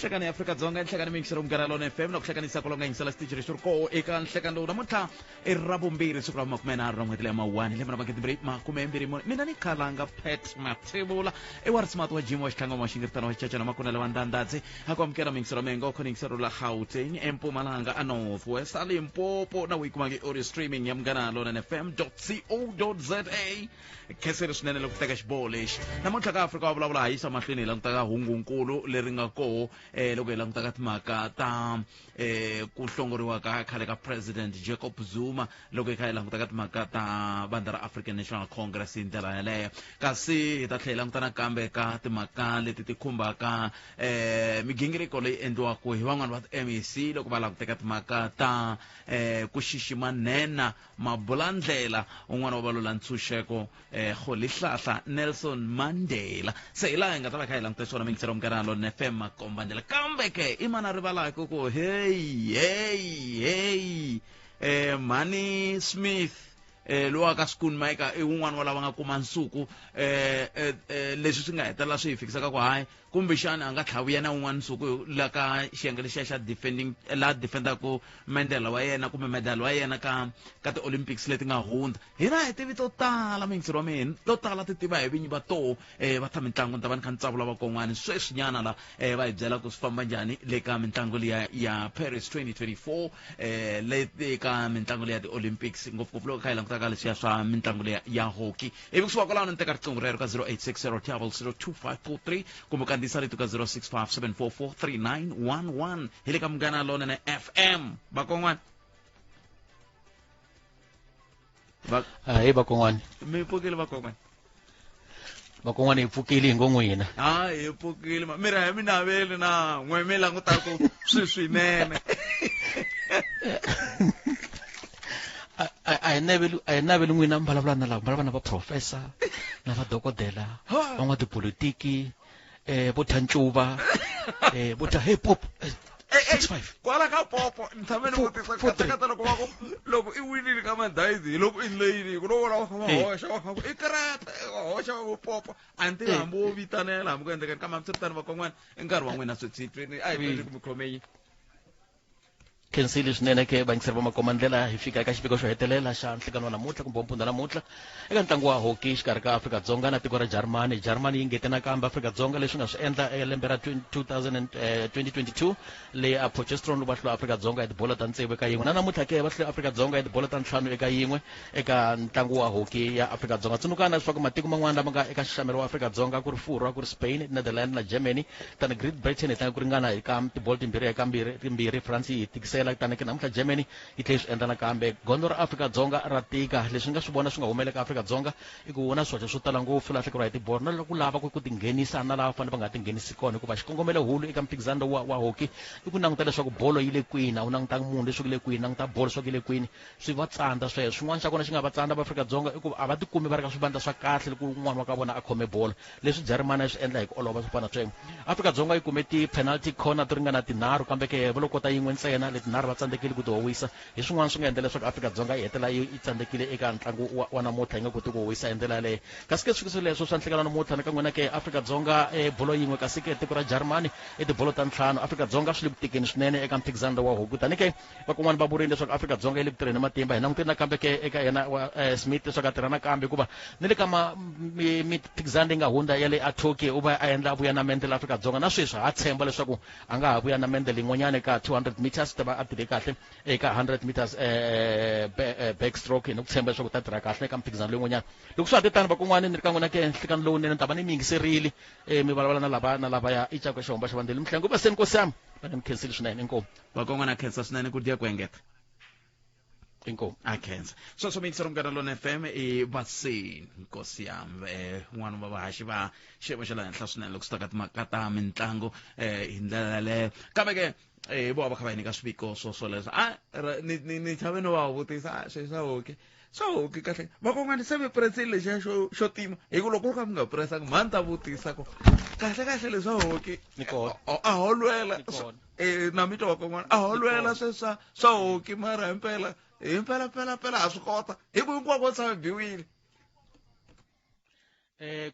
Nhlekani ya Afrika-Dzonga, nhlekani miyingiselo Munghana Lona FM na ku hlekanisa kwalomu ka yingisela xitichi lexi ri koho eka nhlekani lowu namuntlha i Ravumbirhi, siku ra 30 ra n'hweti leya Mawuwani, lembe ra 2024. Mina ni khalanga Pat Mathebula i wa rismati wa Jim wa Xitlhangama wa Xingiritana wa Xicacana Makunela wa Ndandadzi a ku amukela miyingiselo mengo khona yingiselo la Gauteng, eMpumalanga, a North West, a Limpopo na u yi kumanga audio streaming ya Munghana Lona FM co za. Khenseri swinene loko teka xiboho lexi namuntlha ka Afrika wa Vulavula ha yisa mahlweni hi languta ka hungunkulu leri nga koho loko hi languta ka timhaka ta ku hlongoriwa ka khale ka President Jacob Zuma, loko hi kha hi languta ka timhaka ta vandla ra African National Congress hi ndlela yaleyo. Kasi hi ta tlhela hi languta nakambe ka timhaka leti ti khumbaka migingiriko leyi endliwaka hi van'wani va ti-MEC loko va languteka timhaka ta ku xixima nhenha mabulandlela un'wana wa valwela ntshunxeko Rholihlahla Nelson Mandela. Se hi laha hi nga ta va kha hi languta xona mingiselo Munghana Lona FM makombandlela. Kambe ke i mani a rivalaka ku hey hey hey mhani Smith lowa ka Schoonmaker i wun'wana wa lava nga kuma nsuku, leswi swi nga hetelela swi hi fikisaka ku hayi kumbexana a nga tlhavi yena un'wana nsuku la ka xiyenge lexiya xa defending la defendaku mendela wa yena kumbe medal wa yena ka ti-Olympics leti nga hundza. Hina hi tivi to tala muyingiseri wa mina, to tala ti tiva hi vinyi va toho va ta mitlangu. Ni ta va ni kha ni tsavula vakon'wani sweswinyana la va hi byela ku swi famba njhani le ka mitlangu liya ya Paris 2024, le ka mitlangu liya ti-Olympics, ngopfungopfu loko kha hi langutaka leswiya swa mitlangu liya ya hockey. Ivi kusuka kwalano ni teka riqingho rero ka 0860 0002543 kumbe kandziyisa rito ka 0657443911 hi le ka Munghana Lonene FM. Vakon'wana Ahee vakon'wana. Mi pfukile vakon'wana? Vakon'wana hi pfukile hi ngo n'wina. Ha hi pfukile mi ri mi naveli na n'we mi langutaku swi swinene. A hi naveli, a hi naveli n'wina mi vulavula na lava vulavula na va professor na va dokodela van'watipolitiki, vo thya ncuva, vo thya hey pop 65 kwala ka popo ni tshame ni vutisa katsakatsa loko va ku loko i winile ka madayizi hi loko i leyini ku loko va kha va hoxa va kha ku i karata va hoxa va ku popo a ni tivi hambi wo vitanela hambi ku endlekani, kambe hambiswiritano vakon'wana i nkarhi wa n'wina sweswi a hi tweli ku mi khome yini. Khensile swinene ke vayingiseri va makomandlela, hi fika eka xiviko xo hetelela xa nhlekano wa namuntlha kumbe wa mpfundza namuntlha eka ntlangu wa hockey xikarhi ka Afrika-Dzonga na tiko ra Jarimani. Jarimani yi nghete nakambe Afrika-Dzonga leswi nga swi endla eka lembe ra 2022 leyi a Potchefstroom va hlula Afrika-Dzonga hi tibolo ta tsevu eka yin'we, na namuntlha ke va hlule Afrika-Dzonga hi tibolo ta 5 eka 1 eka ntlangu wa hockey ya Afrika-Dzonga. Tsundzukana leswaku matiko man'wana lama nga eka nxaxamelo wa Afrika-Dzonga ku ri Furwa, ku ri Spain, Netherlands na Germany. Tani Great Britain yi tlanga ku ringana hi ka tibolo timbirhi eka mbirhi timbirhi, France yi tikisela, tani ke namuntlha Germany yi tlhe yi swi endla nakambe. Gondzo ra Afrika-Dzonga ra tika. Leswi nga swi vona swi nga humelela ka Afrika-Dzonga i ku na swihoxo swo tala ngopfu, lahlekeriwa hi tibolo na loko lava ku tinghenisa na lava fanele va nga tinghenisi kona, hikuva xikongomelo hulu eka mphikizano lowu wa hockey i ku languta leswaku bolo yi le kwini, a wu langutanga munhu leswaku yi le kwini, languta bolo leswaku yi le kwini. Swi va tsandza sweswo. Xin'wana xa kona xi nga va tsandza va Afrika-Dzonga i ku a va tikumi va ri ka swivandla swa kahle loko un'wana wa ka vona a khome bolo, leswi Jarimani a swi endla hi ku olova swo fana sweswo. Afrika-Dzonga yi kume ti-penalty corner to ringana tinharhu, kambe ke va lo kota yin'we ntsena, letinharhu va tsandzekile ku ti howisa. Hi swin'wana swi nga endla leswaku Afrika-Dzonga yi hetelela yi tsandzekile eka ntlangu wa namuntlha, yi nga koti ku howisa hi ndlela yaleyo. Kasi ke swikiso leswo swa nhlekano namuntlha na ka n'wina ke, Afrika-Dzonga e bolo yin'we, kasi ke tiko ra Jarimani i tibolo ta ntlhanu. Afrika-Dzonga swi le ku tikeni swinene eka mphikizano lowu wa hockey, tani ke vakon'wana va vurile leswaku Afrika-Dzonga yi le ku tirheni matimba. Hi langutile nakambe ke eka yena wa Smith leswaku a tirha nakambe, hikuva ni le ka mphikizano leyi nga hundza ya le a Turkey u va a endla a vuya na mendele Afrika-Dzonga, na sweswi ha tshemba leswaku a nga ha vuya na mendele yin'wanyana eka 200 meters, u ta va a tirhe kahle eka 100 meters backstroke, ni ku tshemba leswaku u ta tirha kahle eka mphikizano leyin'wanyana. Loko swa ha te tano vakon'wana, ni ri ka n'wina ke nhlikani lowunene, ni ta va ni mi yingiserile, mi vulavula na lava na lavaya i cako xihomba xa vandeli mihlengo va seni nkosi yami va ni mi khensile swinene, inkomu. Vakon'wana khensa swinene ku dya ku engeta. Inkomu. A khensa. Sweswo miyingiselo Munghana Lona FM i Vaseni nkosi yami, un'wana wa vahaxi va xiyimo xa le henhla swinene loko swi ta ka timhaka ta mitlangu hi ndlela yaleyo. Kambe ke hi vona va kha va hi nyika swiviko swo swoleswo. A ni chave no va vutisa a sweswi swa hockey. Swa hockey kahle. Vakon'wana se mi presile lexiya xo tima, hi ku loko ka mi nga presanga mhani ta vutisa ku kahle kahle leswa hockey. Ni kona. A ho lwela. Ni kona. Na mi twa vakon'wana, a ho lwela sweswa swa hockey mara himpela. Hi mpela pela pela ha swi kota hi ku hinkwako tshame biwile.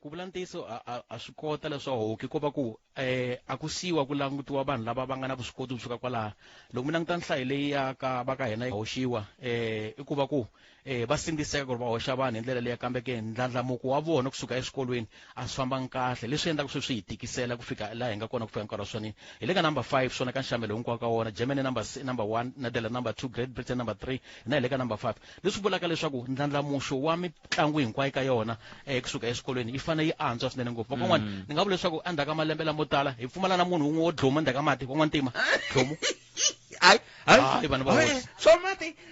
Ku vula ntiyiso a swi kota leswaku hockey ko va ku a ku siwa ku langutiwa vanhu lava va nga na vuswikoti byo suka kwalaha. Loko mi languta nhlayo leyi ya ka va ka hina yi hoxiwa, i ku va ku va sindziseka ku ri va hoxa vanhu hi ndlela leyi, kambe ke ndlandlamuko wa vona kusuka eswikolweni a swi fambangi kahle, leswi endlaka sweswi hi tikisela ku fika laha hi nga kona ku fika nkarhi wa swona. Hi le ka number 5 swona ka nxamelo hinkwawo ka wona, Germany number 1, Netherlands number 2, Great Britain number 3, hina hi le ka number 5, leswi vulaka leswaku ndlandlamuxo wa mitlangu hinkwayo ka yona kusuka eswikolweni yi fanele yi antswa swinene ngopfu. Vakon'wana, ni nga vula leswaku endzhaku ka malembe lamo tala hi pfumala na munhu wun'we wo dlomu endzhaku ka mati, van'wantima dlomu. Hayi, hayi. Hayi, vanhu va Hayi, hosi.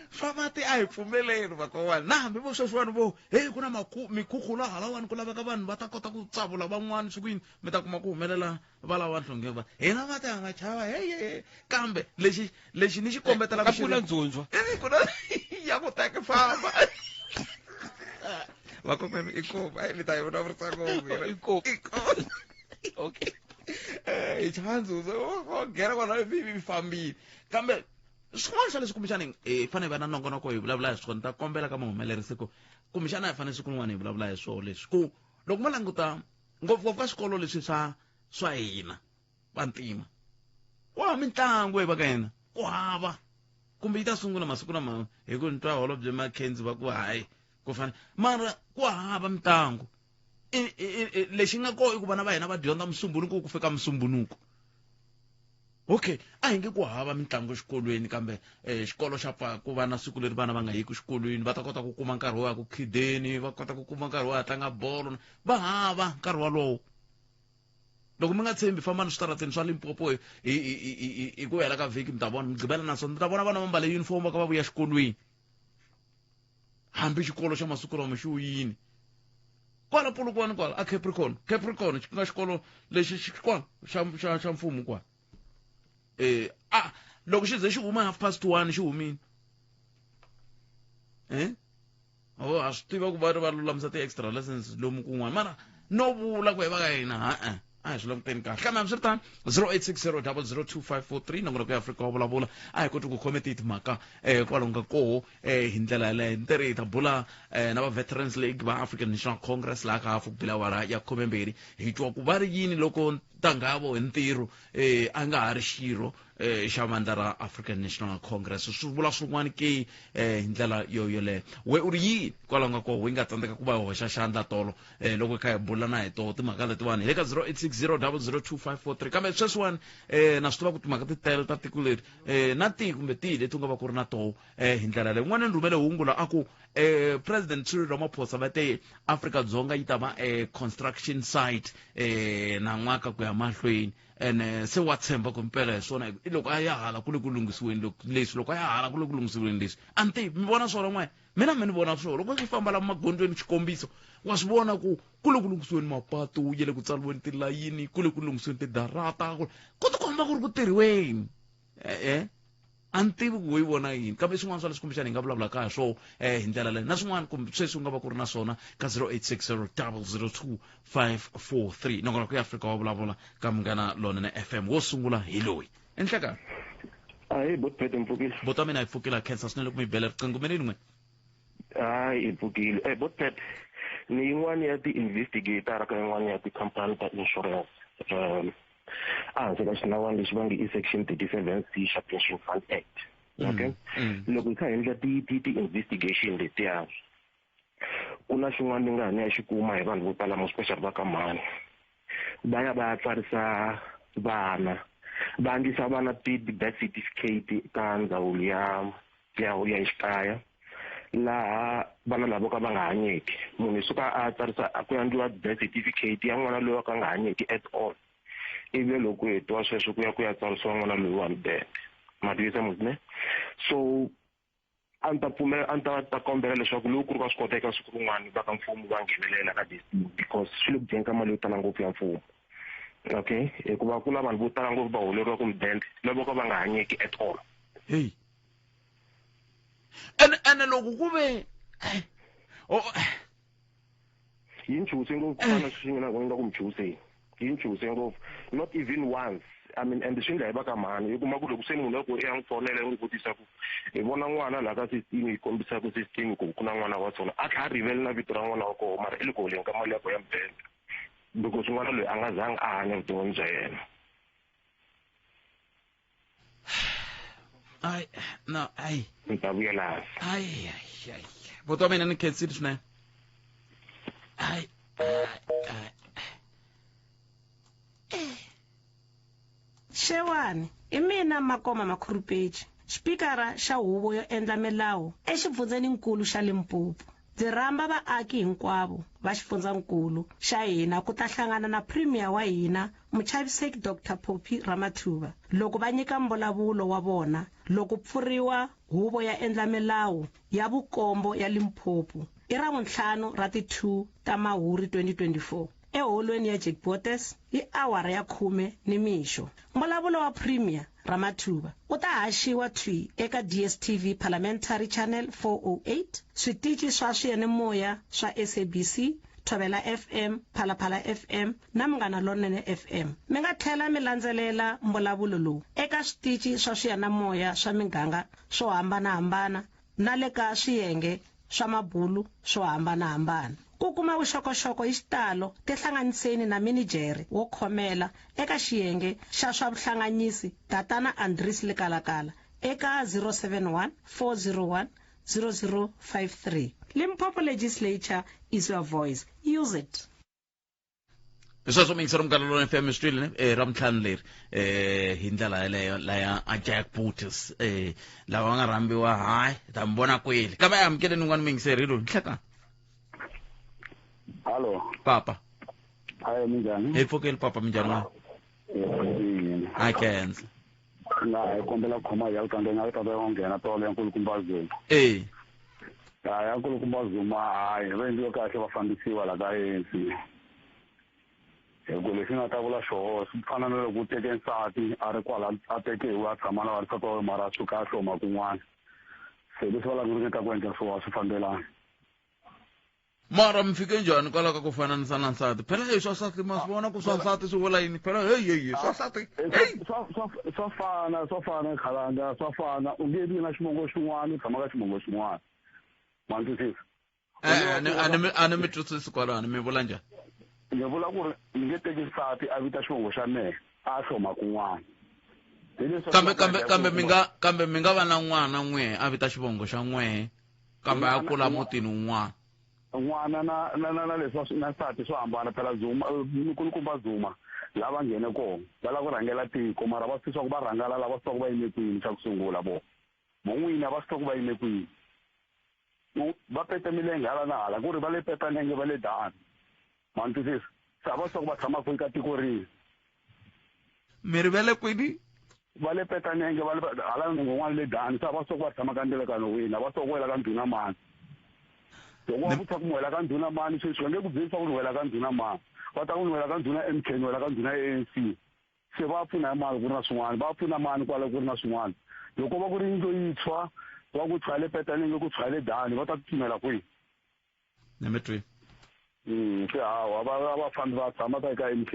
swa mati a hi pfumeleli vakon'wana. Na hambi vo sweswiwani vo, hey, ku na mikhukhulo halawani, ku laveka vanhu va ta kota ku tsavula van'wani siku yini, mi ta kuma ku humelela va lava nhlonge va hina mati a ma chava, hey, hey, hey. Kambe lexi ni xi kombetela ku xi ri- ndzundzwa. Eh, ku na ya ku teka famba. Vakokwani, i koma, ai, mi ta yi vulavurisa ngopfu. I koma. I koma. Okay. Hi chava ndzundzwa, o nghena kwalaho ivi yi fambile. Kambe swin'wana swa leswi kumbexana hi fanele hi va na nongonoko hi vulavula hi swona, ta kombela ka muhumelerisi ku kumbexana hi fanele siku rin'wana hi vulavula hi swona leswi, ku loko mo languta ngopfungopfu ka swikolo leswi swa hina vantima, ku hava mitlangu hi va ka hina, ku hava, kumbe yi ta sungula masiku lama hi ku ni twa Holobye Mackenzie va ku hayi ku fana, mara ku hava mitlangu. Lexi nga kona i ku vana va hina va dyondza Musumbunuku ku fika Musumbunuku. Okay, a hi nge ku hava mitlangu exikolweni, kambe xikolo xa pfa ku va na siku leri vana va nga yiki exikolweni, va ta kota ku kuma nkarhi wo ya ku khideni, va kota ku kuma nkarhi wo ya tlanga bolo, va hava nkarhi walowo. Loko mi nga tshembi, fambani switarateni swa Limpopo hi ku hela ka vhiki, mi ta vona Mugqivela na Sonto, mi ta vona vana va mbale uniform va ka va vuya xikolweni, hambi xikolo xa masiku lama xi yini. Kwala Polokwane, kwala a Capricorn, Capricorn xi nga xikolo lexi xi kwala xa mfumo kwala. Loko xi ze xi huma half past one xi humile. Oh, a swi tiva ku va ri va lulamisa ti-extra lessons lomu kun'wana, mara no vula ku hi va ka hina, ha-e, a hi swi languteni kahle. Kambe hambiswiritano, zero eight six zero double zero two five four three, nongonoko ya Afrika wa vulavula, a hi koti ku khome timhaka kwalomu ka koho hi ndlela yaleyo. Ni teri hi ta bula na va Veterans League va African National Congress laha ka hafu ku bila awara ya 12, hi twa ku va ri yini loko ntangavo hi ntirho a nga ha ri xirho xa vandla ra African National Congress. Swi vula swin'wana ke hi ndlela yo yoleyo. We u ri yini kwalaho nga koho, yi nga tsandzeka ku va hi hoxa xandla tolo loko hi kha hi bula na hi toho timhaka letiwani, hi le ka zero eight six zero double zero two five four three. Kambe sweswiwani na swi tiva ku timhaka ti tele ta tiko leri na tihi kumbe tihi leti u nga va ku ri na toho hi ndlela leyi. Un'wana ni rhumele hungu la a ku President Cyril Ramaphosa va te Afrika-Dzonga yi ta va construction site na n'waka ku ya mahlweni, ene se wa tshemba ku mpela hi swona, i loko a ya hala ku le ku lunghisiweni leswi, loko a ya hala ku le ku lunghisiweni leswi. A ni tivi, mi vona swona n'we? Mina mi ni vona swona loko swi famba la magondzweni, xikombiso, wa swi vona ku ku le ku lunghisiweni mapatu, ya le ku tsariweni tilayini, ku le ku lunghisiweni tidarata, ku tikomba ku ri ku tirhiweni. A ni tivi ku wo yi vona yini, kambe i swin'wana swa leswi kumbexana hi nga vulavulaka ha swona hi ndlela leyo, na swin'wana kumbe sweswi u nga va ku ri na swona ka zero eight six zero double zero two five four three. Nongonoko ya Afrika wa vulavula ka Munghana Lonene FM. Wo sungula hi loyi enhlekani. Ahee, bot Pete, mpfukile. Bota mina hi pfukile, a khensa swinene ku mi bela riqingho. Mina yini n'we? Hayi, hi pfukile. Bot Pete, ni yin'wana ya ti-investigator ka yin'wana ya ti-company ta insurance. A hansi ka xinawana lexi va nge i section 37C xa Pension Fund Act. Okay? Loko hi kha hi endla ti-investigation letiya, ku na xin'wana ni nga ha ni ya xi kuma hi vanhu vo tala, mo especially va ka mhani. Va ya va ya tsarisa vana, va endlisa vana ti-birth certificate ka ndzawulo ya xikaya, laha vana lava ka va nga hanyeki. Munhu i suka a tsarisa ku endliwa birth certificate ya n'wana loyi ka nga hanyeki at all, ivi loko ku hetiwa sweswo ku ya ku ya tsarisiwa n'wana loyi wa mudende. Ma tivisa musi ne? So a ni ta pfumela, a ni ta kombela leswaku loko ku ri ka swi koteka siku rin'wana va ka mfumo va nghenelela ka this thing, because swi le ku dyeni ka mali yo tala ngopfu ya mfumo. Okay, hikuva ku na vanhu vo tala ngopfu va holeriwaka mudende lava ka va nga hanyeki at all. Hey. Ene loko ku ve, oh, yi nchuhise ngopfu ku fana na sweswi nga ku mi chuhiseni. Yi ni chuse ngopfu, not even once. I mean, and swi endla hi va ka mhani, i kuma ku loko se munhu loko i ya n'wi fonela, i n'wi vutisa ku hi vona n'wana laha ka system, yi kombisa ku system ku ku na n'wana wa sona, a tlha a rivele na vito ra n'wana wa koho, mara i le ku holeni ka mali ya koho ya mudende, because n'wana loyi a nga zangi a hanya vuton'wini bya yena. Ai, no, ai. Ni ta vuyela hansi. Ai, ai, ai. Buti wa mina, ni khensile swinene. Ai, ai, ai. Xewani, i mina Makoma Makhurupetje, xipikara xa Huvo yo Endla Milawu eXifundzheninkulu xa Limpopo. Ndzi rhamba vaaki hinkwavo va xifundzankulu xa hina ku ta hlangana na Premier wa hina Muchaviseki Doctor Phophi Ramathuba loko va nyika mbulavulo wa vona loko pfuriwa Huvo ya Endla Milawu ya Vukombo ya Limpopo i Ravuntlhanu ra ti 2 ta Mhawuri 2024 eholweni ya Jack Botes hi awara ya khume nimixo. Mbulavulo wa Premier Ramathuba u ta haxiwa thwi eka DStv Parliamentary Channel 408, switichi swa swiyanimoya swa SABC, Thobela FM, Phalaphala FM na Munghana Lonene FM. Mi nga tlhela mi landzelela mbulavulo lowu eka switichi swa swiyanamoya swa miganga swo hambana-hambana na le ka swiyenge swa mabulu swo hambana-hambana. Ku kuma vuxokoxoko hi xitalo, tihlanganiseni na minijhere wo khomela eka xiyenge xa swa vuhlanganyisi Tatana Andries Lekalakala eka 071 401 0053. Limpopo Legislature is your voice. Use it. Hi sweswo miyingiseri Munghana Lowunene FM, swi twile ne ravutlhanu leri hi ndlela yeleyo laya a Jack Bootes lava va nga rhambiwa, hayi ta mi vona kwele, kambe a amukeleni un'wana muyingiseri hi loyi. Nhlekani. Hallo. Papa. Hayi, minjhani? Hi pfukile papa, minjhani wena? A khensa. Na hi kombela ku khoma ya lukanda na lukanda yo nghena tolo ya nkulukumba Zuma. Ha ya nkulukumba Zuma, hayi va endliwe kahle, va fambisiwa la ka ANC. Hi ku lexi nga ta vula xoho swi fana na loko u teke nsati a ri kwala, a teke hi a tshama na varisati wa mara a suka a hloma kun'wana. Se leswi va lava ku ringeta ku endla swona swi fambelani. Mara mi fike njhani kwalaho ka ku fananisa na nsati? Phela hey, swa nsati ma swi vona ku swa nsati swi vula yini phela? Hey, hey, hey, swa nsati, hey. Swa fana, swa fana khalanga, swa fana. U nge vi na xivongo xin'wana u tshama ka xivongo xin'wana, ma ni twisisa? A ni mi twisisi kwalano, mi vula njhani? Ni vula ku ri ni nge teki nsati a vita xivongo xa mehe a hloma kun'wana. Kambe mi nga va na n'wana n'we a vita xivongo xa n'wehe, kambe a kula mutini wun'wana. N'wana na na na na leswi na nsati swo hambana phela. Zuma, nkulukumba Zuma, lava nghene kona va lava ku rhangela tiko, mara va swi ku va rhangala lava swi ku va yime kwini. Xa ku sungula vo von'wini a va swi ku va yime kwini, va pete milenge hala na hala, ku ri va le petanenge, va le dani, ma ni twisisa? Se a va swi ku va tshama kwihi ka tiko rihi. Mi ri va le kwini? Va le petanenge, va le hala n'wana le dani. Se a va swi ku va tshama ka ndelekano wini, a va swi ku wela ka ndhuna mani. Loko va vutisa ku mi wela ka ndhuna mani sweswi, va nge ku byeli swa ku ni wela ka ndhuna mani, va ta ku ni wela ka ndhuna MK, ni wela ka ndhuna ANC. Se va pfuna hi mali ku ri na swin'wana, va pfuna mani kwala ku ri na swin'wana? Loko va ku ri yindlu yintshwa, va ku tshwa le petanenge, ku tshwa le dani, va ta tsutsumela kwihi? Ni mi twile. Se hawa va fambi va tshama ka eka MK.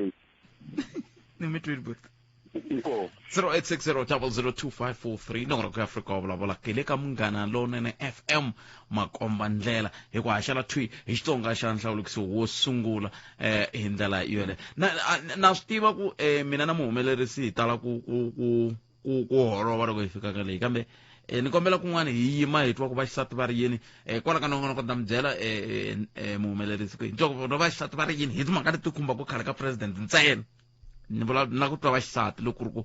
Ni mi twile buti. Inkomu. 0860 002543, nomoro ku ya Afrika wa vulavula ke le ka Munghana Lowunene FM, makomba ndlela hi ku haxela thwi hi Xitsonga xa nhlawulekiso wo sungula hi ndlela yeleyo. Na swi tiva ku mina na muhumelerisi hi tala ku ku ku ku ku holova loko hi fika ka leyi, kambe ni kombela kun'wana hi yima hi twa ku vaxisati va ri yini kwala ka nongonoko. Ta mi byela muhumelerisi ku hi twa ku vaxisati va ri yini hi timhaka leti khumbaka khale ka president ntsena. Ni vula na ku twa vaxisati loko ku ri ku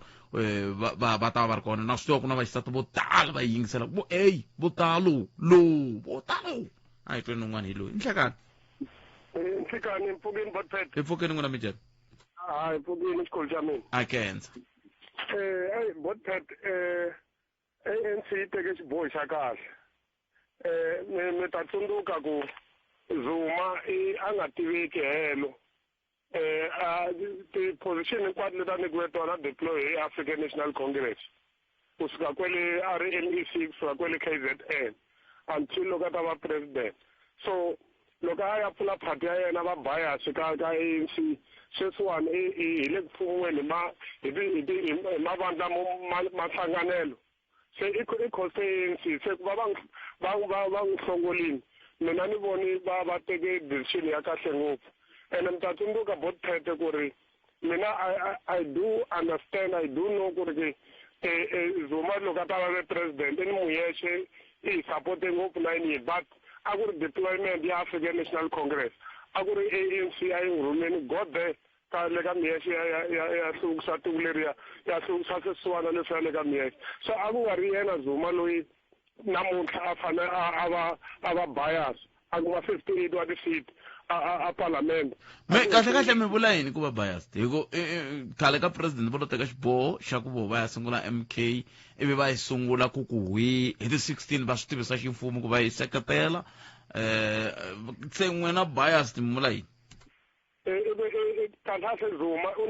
va ta va va ri kona. Na swi tiva ku na vaxisati vo tala va yingisela vo eyi, vo talo lowu, vo talo. A hi tweni un'wana hi loyi. Nhlekani. Nhlekani, mpfukeni botpet. Hi pfukeni n'wina, minjhani? Hayi, pfukeni xikolo xa mina. A kenza. Eyi botpet, ANC yi teke xiboho xa kahle. Mi ta tsundzuka ku Zuma i a nga tiveki helo. Ti-position hinkwato leti a nyikiwe tona deploy hi African National Congress, kusuka kwele a ri MEC, kusuka kwele KZN until loko a ta va president. So Loko a ya pfula party ya yena va bias ka ANC sweswiwani hi le ku pfuniweni hi mavandla ma nhlanganelo. Se i cost ANC se ku va va n'wi hlongolini, mina ni voni va teke decision ya kahle ngopfu. Ene mi ta tsundzuka bot Pete ku ri mina I do understand, I do know ku ri Zuma loko a ta va ve president i ni muyexe i hi support ngopfu 9 years, but a ku ri deployment ya African National Congress, a ku ri ANC a yi n'wi rhumeni go there ka le ka miyexe ya hluvukisa tiko leriya, ya hluvukisa swisiwana leswiya le ka miyexe. So a ku nga ri yena Zuma loyi namuntlha a fane a va bias a kuma 58 wa ti-seat a parliament. Me kahle kahle mi vula yini ku va biased? Hi ku khale ka president va lo teka xiboho xa ku vo va ya sungula MK, ivi va yi sungula ku ku hi ti-16 va swi tivisa ximfumo ku va yi seketela. Se n'wina biased mi vula yini? Kahle Zuma u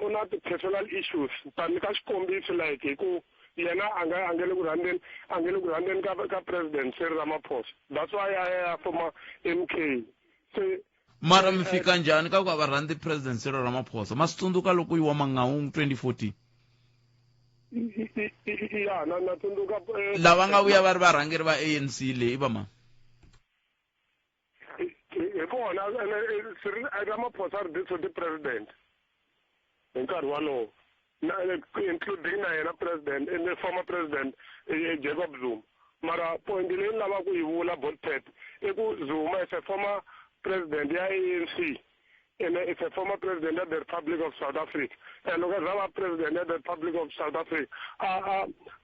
na ti-personal issues. Ta nyika xikombiso, like hi ku yena a nga le ku rhandzeni, a nga le ku rhandzeni ka President Cyril Ramaphosa. That's why a ya forma MK se. Mara mi fika njhani ka ku a va rhandzi President Cyril Ramaphosa? Ma swi tsundzuka loko yi wa Mangaung 2014? Ya, na tsundzuka. Lava nga vuya va ri varhangeri va ANC leyi i va mani? Hi vona Cyril Ramaphosa a ri deputy president hi nkarhi walowo, na including na yena president and the former president Jacob Zuma. Mara point leyi ni lavaka ku yi vula, botpet, i ku Zuma is a former president ya ANC and is a former president of the Republic of South Africa, and loko a za va president of the Republic of South Africa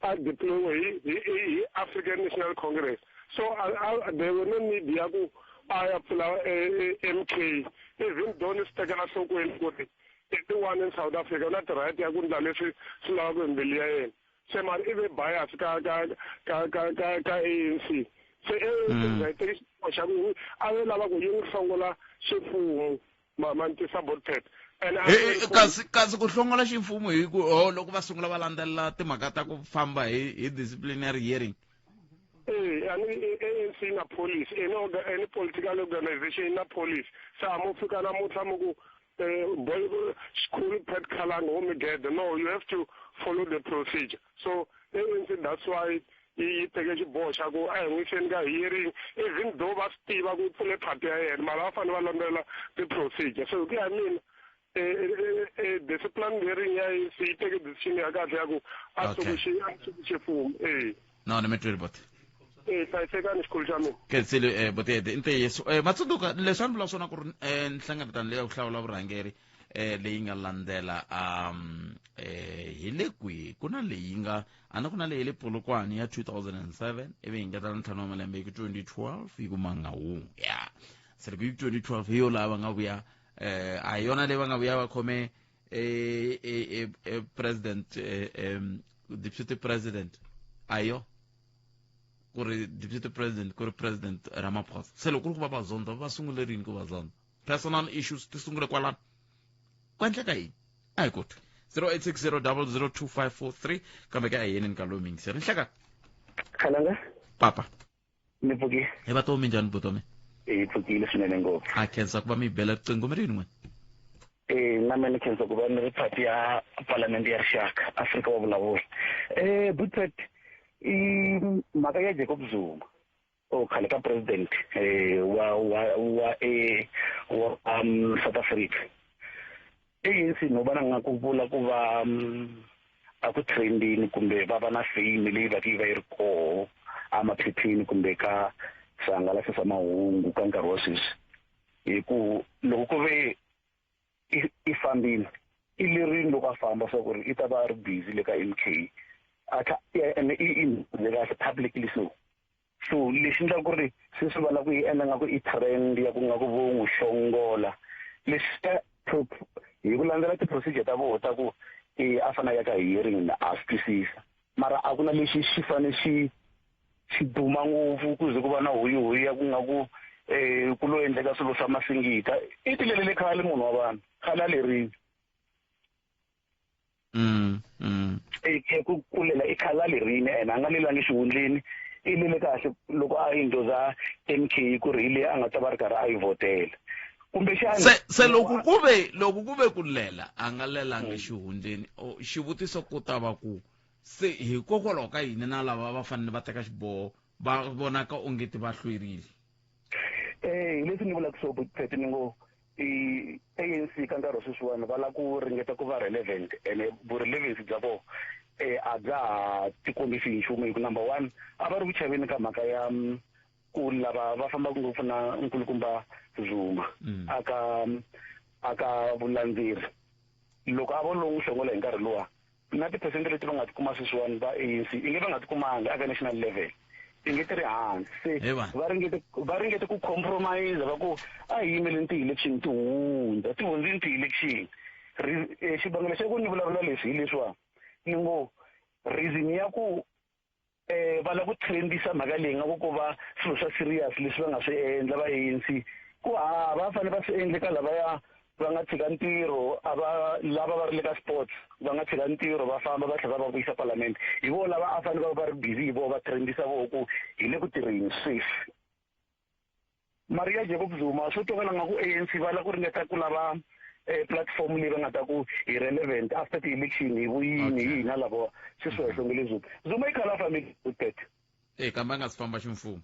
a deployiwe hi African National Congress. So there were no need ya ku a ya pfula MK, even though ni swi tekela nhlokweni ku ri i one in South Africa u na ti-right ya ku ndla leswi swi lavaka hi mbilu ya yena. Se mara i ve bias ka ANC. Se ANC yi teki xiboho xa ku a ve lava ku yi n'wi hlongola ximfumo, ma ni tisa, botpet? And Kasi ku hlongola ximfumo hi ku o loko va sungula va landzelela timhaka ta ku famba hi disciplinary hearing? Eh, ani ANC na policy, any political organization na policy. Se a mo fika namuntlha mo ku boy xikhulu Pat Khalanga wo migede. No, you have to follow the procedure. So ANC, that's why yi teke xiboho xa ku a hi n'wi yiseni ka hearing, even though va swi tiva ku pfule party ya yena, mara va fanele va landzelela ti-procedure. So hi ku ya hi mina, discipline hearing ya ANC yi teke decision ya kahle ya ku a suku ximfumo, eh. No, ni mi tweli, bot. Eh, hlayisekani, xikhulu xa mina. Khensile, botete i ntiyiso. Matsundzuka leswi a ni vula swona ku ri nhlengeletano leyi ya ku hlawula vurhangeri leyi nga landzela hi le kwihi? Ku na leyi nga a ni ku na leyi le Polokwane ya 2007, ivi hi ngetela ntlhanu wa malembe hi ku 2012 yi ku Mangaung. Ya se loko yi ku 2012 hi yo laha va nga vuya, a hi yona leyi va nga vuya va khome president, deputy president, a hi yo ku ri deputy president ku ri President Ramaphosa. Se loko ku ri ku va va zonda, va sungule rini ku va zonda? Personal issues ti sungule kwalano, ku endleka yini? A hi koti 0860002543, kambe ke a hi yeneni ka lowu mingiseri. Nhleka. Khalanga. Papa. Mi pfukile? Hi va tomi. Njhani, butomi? Hi pfukile swinene ngopfu. A khensa ku va mi bela riqingho. Mi ri yini n'wina? Eh, na mina ni khensa ku va ni ri part ya Palamende ya Rixaka Afrika wa Vulavula. Butpet, i mhaka ya Jacob Zuma o khale ka president wa South Africa. ANC no vona nga ku vula ku va a ku trendini kumbe va va na fame leyi va yi va yi ri koho emaphepheni kumbe ka swihangalasi swa mahungu ka nkarhi wa sweswi, hi ku loko ku ve i fambile i lerini loko a famba swa ku ri i ta va a ri busy le ka MK, a tlha ene i i kahle publicly. So lexi endlaka ku ri sweswi va lava ku yi endla nga ku i trend ya ku nga ku vo n'wi hlongola, leswi ta hi ku landzela ti-procedure ta voho ta ku a fanele ya ka hearing na a swi twisisa, mara a ku na lexi xi fane xi duma ngopfu ku ze ku va na huyuhuyu ya ku nga ku ku lo endleka swilo swa masingita. I tilelele khale munhu wa vanhu, khale a lerini. E ku kulela i khale a lerini, ene a nga lelangi xihundleni. i lele kahle loko a endorsa MK ku ri hi leyi a nga ta va ri karhi a yi vhotela kumbexana se loko ku ve loko ku ve ku lela a nga lelangi xihundleni xivutiso ku ta va ku se hikokwalaho ka yini na lava va fanele va teka xiboho va vonaka ongeti va hlwerile hi leswi ni vulaka swo Pete ni ngo i ANC ka nkarhi wa sweswiwani va lava ku ringeta ku va relevant ene vurelevancy bya vona a bya ha tikombisi hi nchumu hi ku number one a va ri ku chaveni ka mhaka ya ku lava va fambaka ngopfu na nkulukumba Zuma aka aka vulandzeri loko a vo lo n'wi hlongola hi nkarhi luwa na tiphesente leti va nga tikuma sweswiwani va ANC inge va nga tikumanga aka national level inge ti ri hansi se va ringete va ringete ku compromise va ku a hi yimeleni ti-election ti hundza ti hundzini ti-election xivangelo xa ku ni vulavula leswi hi leswiwa ni ngo reason ya ku va lava ku trendisa mhaka leyi nga ku ko va swilo swa serious leswi va nga swi endla va ANC ku ha va fanele va swi endle ka lavaya va nga tshika ntirho a va lava va ri le ka sports va nga tshika ntirho va famba va tlhela va vuyisa palamende hi vona lava a fanele va va ri busy hi vona va trendisa voho ku hi le ku tirheni sweswi Maria Jacob Zuma swo twakala nga ku ANC va lava ku ringeta ku lava platform leyi va nga ta ku hi relevant after ti-election hi vuyini hi hina lava sweswi va hi hlongele Zuma Zuma i khale a fambile Pete kambe a nga si famba ximfumo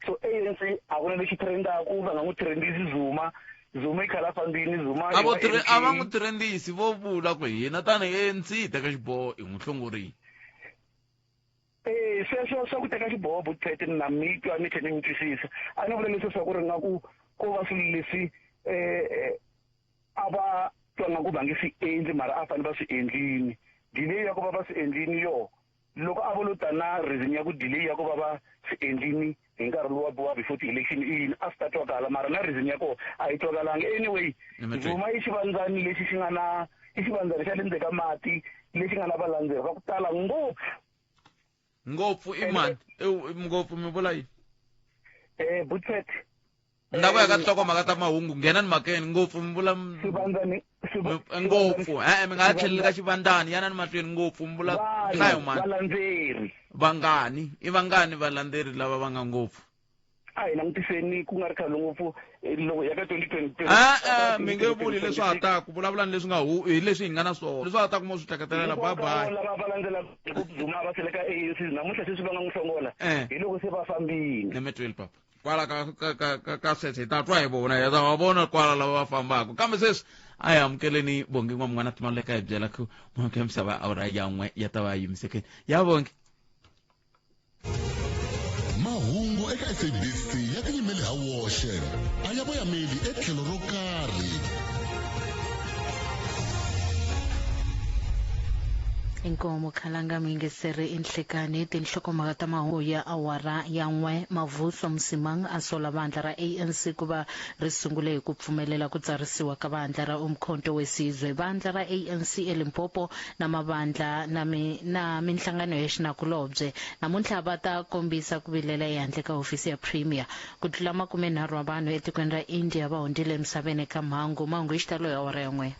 so ANC a ku na lexi trendaku va nga n'wi trendisi Zuma Zuma i khale a fambini Zuma a a va n'wi trendisi vo vula ku hina tanihi ANC hi teka xiboho hi n'wi hlongorile sweswo swa ku teka xiboho Pete na mi twa mi tlhela mi twisisa a ni vula leswi swa ku ri nga ku ko va swilo leswi a va twa nga ku va nge swi endli mara a fanele va swi endlini delay ya ku va va swi endlini yo loko a vo lo ta na reason ya ku delay ya ku va va swi endlini hi nkarhi lowu wa before ti-election i yini a swi ta twakala mara na reason ya kona a yi twakalanga anyway Zuma i xivandzani lexi xi nga na i xivandzani xa le ndzeni ka mati lexi nga na valandzeri va ku tala ngopfu ngopfu i mani ngopfu mi vula yini Butpet na ku ya ka nhlokomhaka ta mahungu nghena ni makeni ngopfu mi vula ngopfu e-e mi nga ha tlheleli ka xivandani yana ni mahlweni ngopfu mi vula nhlayo mani valandzeri vangani i vangani valandzeri lava va nga ngopfu a hi langutiseni ku nga ri khale ngopfu loko ya ka 2023 e-e mi nge vuli leswi ha taku vulavulani leswi nga hu hi leswi hi nga na swona leswi ha taku mo swi hleketelela bye bye lava va landzelaka Jacob Zuma va sele ka ANC namuntlha sweswi va nga n'wi hlongola hi loko se va fambile ni mi twile papa kwala ka ka ka ka ka sweswi hi ta twa hi vona hi ta va vona kwala lava va fambaka kambe sweswi a hi amukeleni Bongi n'wamun'wana timaleka hi byela ku mhaka ya misava awara ya n'we ya ta va yimisekeni ya Bongi mahungu eka SABC ya tiyimeli ha woxe a ya voyameli etlhelo ro karhi Inkomo Khalanga muyingiseri i nhlekani tinhlokomhaka ta mahungu ya awara ya n'we Mavuso Msimang a sola vandla ra ANC ku va ri sungule hi ku pfumelela ku tsarisiwa ka vandla ra Umkhonto weSizwe vandla ra ANC eLimpopo na mavandla na mi na minhlangano ya xinakulobye namuntlha va ta kombisa ku vilela ehandle ka hofisi ya Premier ku tlula 30 wa vanhu etikweni ra India va hundzile emisaveni eka mhangu mahungu hi xitalo hi awara ya n'we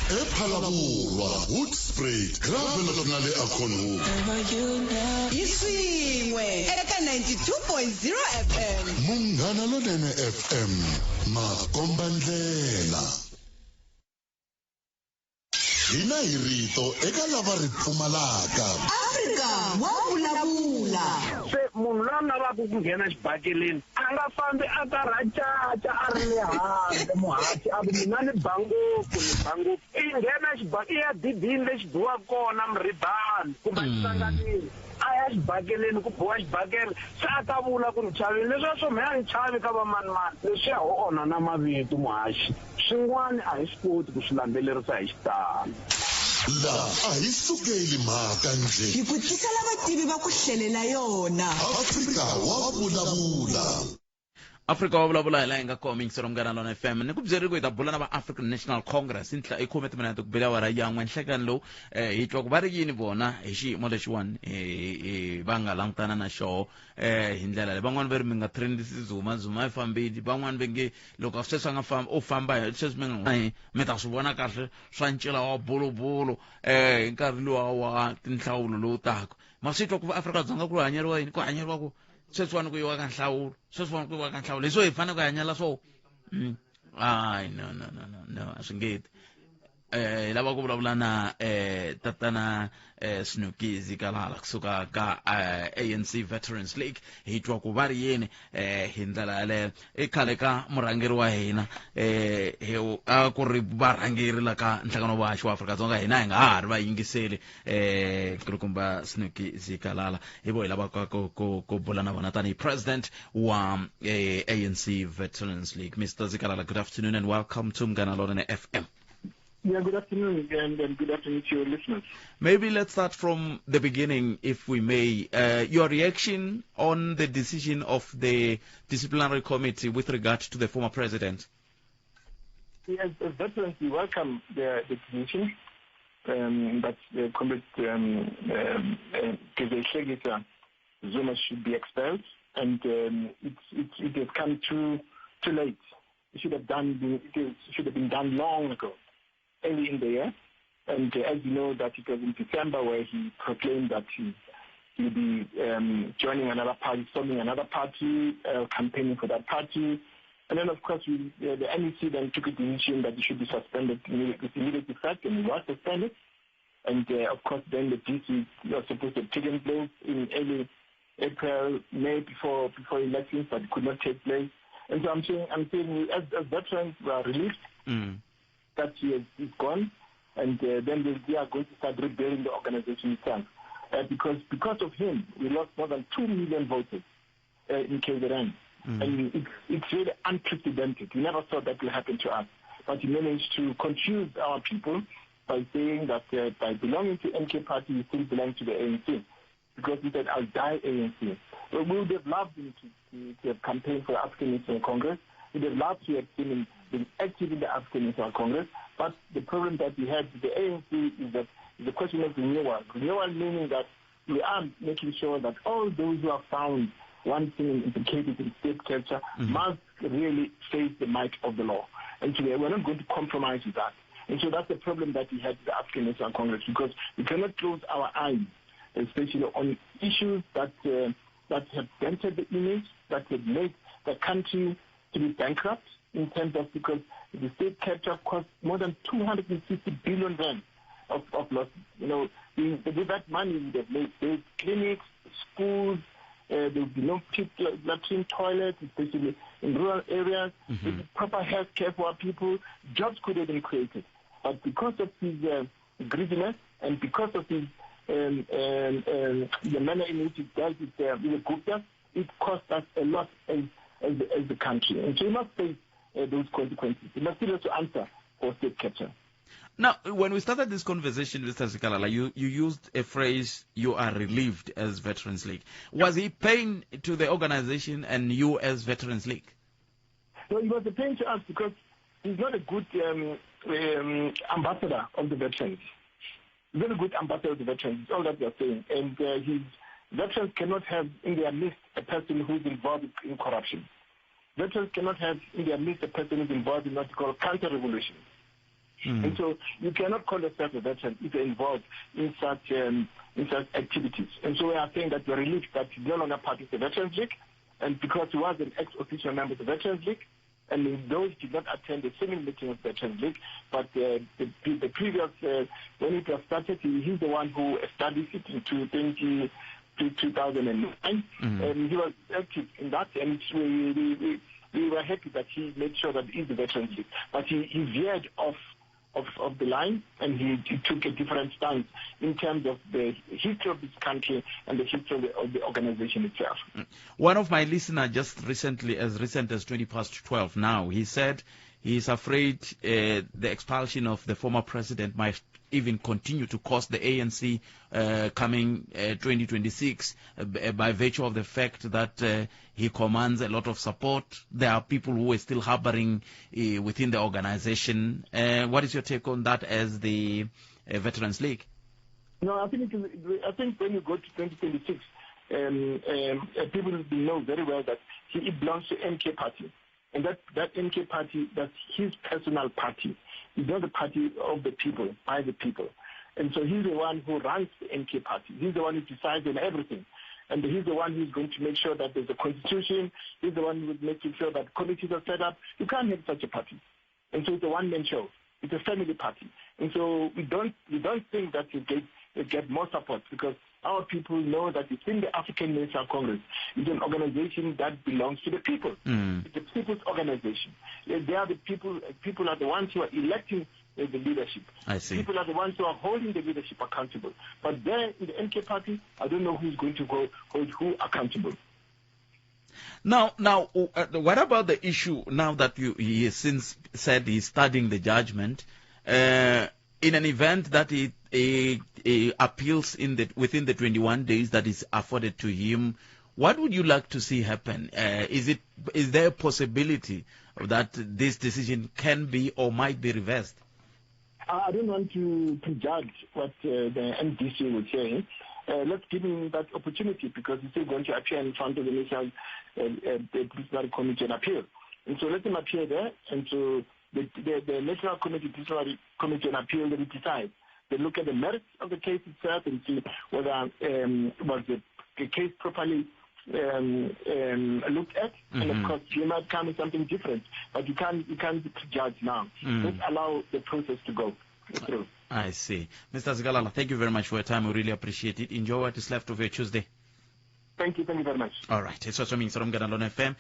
ePhalaborwa Hoedspruit Gravelock na le Acornhoek hi swin'we eka 92.0 FM Munghana Lonene FM makombandlela hina hi rito eka lava ri pfumalaka Afrika wa vulavula se munhu loyi a lavaka ku nghena xibakeleni a nga fambi a karhacaca a ri le handle muhaxi a ku mina ni ba ngopfu ni ba ngopfu i nghena i ya dibini lexi biwaka kona muribani kumbe exihlanganini a ya xibakeleni ku biwa xibakele se a ta vula ku ni chavile leswiya swo mhe a ni chavi ka vamanimani leswiya ho onha na mavito muhaxi swin'wana a hi swi koti ku swi landzelerisa hi xitalo La a hi sukeli mhaka njhe hi ku tisela vativi va ku hlelela yona Afrika wa vulavula. Afrika wa vulavula hi laha hi nga kona yingiselo Munghana Lona FM. Ni ku byerile ku hi ta bula na va African National Congress i i khume timinete ku bela awara yan'we nhlekani lowu hi twa ku va ri yini vona hi xiyimo lexiwani va nga langutana na xoho hi ndlela leyi. Van'wani va ri mi nga trendisi Zuma, Zuma i fambile. Van'wani va nge loko sweswi a nga fambi u famba hi sweswi mi nga mi ta swi vona kahle swa ncila wa bulubulu hi nkarhi luwa wa tinhlawulo lowu taka. Ma swi twa ku va Afrika-Dzonga ku hanyeriwa yini? Ku hanyeriwa ku sweswiwani ku yiwa ka nhlawulo, sweswiwani ku yiwa ka nhlawulo, hi swo hi fanele ku hanyela swo. Hayi, no, no, no, no, no, a swi nge ti. Hi lava ku vulavula na tatana Snuki Zikalala kusuka ka ANC Veterans League, hi twa ku va ri yini hi ndlela yaleyo. I khale ka murhangeri wa hina hi a ku ri varhangeri la ka nhlangano wa haxi wa Afrika-Dzonga, hina hi nga ha ri vayingiseli nkulukumba Snuki Zikalala hi vo hi lavaka ku bula na vona tanihi president wa ANC Veterans League. Mr Zikalala, good afternoon and welcome to Munghana Lonene FM. Yeah, good afternoon, and good afternoon to your listeners. Maybe let's start from the beginning, if we may. Your reaction on the decision of the disciplinary committee with regard to the former president? As veterans, we welcome the decision that the Comrade Gedleyihlekisa Zuma should be expelled, and it has come too late. It should have been done long ago, early in the year. And as you know, that it was in December where he proclaimed that he'll be joining another party, forming another party, campaigning for that party. And then, of course, the NEC then took a decision that he should be suspended with immediate effect, and he was suspended. And, of course, then the DC was supposed to have taken place in early April, May, before elections, but it could not take place. And so I'm saying as veterans, we are relieved that he is gone, and then they are going to start rebuilding the organization itself. Because of him, we lost more than 2 million voters in KZN. And it's really unprecedented. We never thought that would happen to us. But he managed to confuse our people by saying that by belonging to MK Party, you still belong to the ANC. Because he said, I'll die ANC. Well, we would have loved him to have campaigned for the African National Congress. We would have loved to have seen him being active in the African National Congress. But the problem that we had with the ANC is that the question of renewal. Renewal meaning that we are making sure that all those who are found wanting and implicated in state capture must really face the might of the law. And so we're not going to compromise with that. And so that's the problem that we had with the African National Congress, because we cannot close our eyes, especially on issues that have dented the image, that have made the country to be bankrupt in terms of, because the state capture cost more than 250 billion rand of losses. You know, with that money, we would have made state clinics, schools, there would be no pit latrine toilets, especially in rural areas. There would be proper health care for our people. Jobs could have been created. But because of his greediness and because of his the manner in which he dealt with the Gupta, it cost us a lot as the country. And so we must face those consequences. We must still have to answer for state capture. Now, when we started this conversation, Mr. Zikalala, you used a phrase, you are relieved as Veterans League. Was he pain to the organization and you as Veterans League? No, he was a pain to us because he's not a good ambassador of the veterans. He's not a good ambassador of the veterans. It's all that we are saying. And his veterans cannot have in their midst a person who's involved in corruption. Veterans cannot have in their midst a person who's involved in what you call counter-revolution. And so you cannot call yourself a veteran if you're involved in such activities. And so we are saying that we're relieved that he's no longer part of the Veterans League, and because he was an ex-official member of the Veterans League, and those did not attend the single meeting of the Veterans League, but the previous, when it was started, he's the one who established it in 2009, and he was active in that, and we were happy that he made sure that he's the Veterans League. But he veered off of the line, and he took a different stance in terms of the history of this country and the history of the organization itself. One of my listeners just recently, as recent as 12:20 now, he said he's afraid the expulsion of the former president might even continue to cost the ANC coming 2026 by virtue of the fact that he commands a lot of support? There are people who are still harboring within the organization. What is your take on that as the Veterans League? No, I think when you go to 2026, people know very well that he belongs to MK Party. And that MK Party, that's his personal party. It's not the party of the people, by the people. And so he's the one who runs the MK Party. He's the one who decides on everything. And he's the one who's going to make sure that there's a constitution. He's the one who's making sure that committees are set up. You can't have such a party. And so it's a one-man show. It's a family party. And so we don't think that you get more support, because our people know that it's in the African National Congress. It's an organization that belongs to the people. Mm. It's a people's organization. They are the people. People are the ones who are electing the leadership. I see. People are the ones who are holding the leadership accountable. But there in the MK Party, I don't know who's going to hold who accountable. Now, what about the issue now that he has since said he's studying the judgment? In an event that he appeals within the 21 days that is afforded to him, what would you like to see happen? Is there a possibility that this decision can be or might be reversed? I don't want to prejudge what the MDC would say. Let's give him that opportunity, because he's still going to appear in front of the National Disciplinary Committee and appeal. And so let him appear there, and so the National Committee, Disciplinary Committee and Appeal, they decide. They look at the merits of the case itself and see whether was the case properly looked at. Mm-hmm. And of course, you might come with something different, but you can't judge now. Mm. Let's allow the process to go through. I see. Mr. Zikalala, thank you very much for your time. We really appreciate it. Enjoy what is left of your Tuesday. Thank you very much. All right. It's me Munghana Lonene FM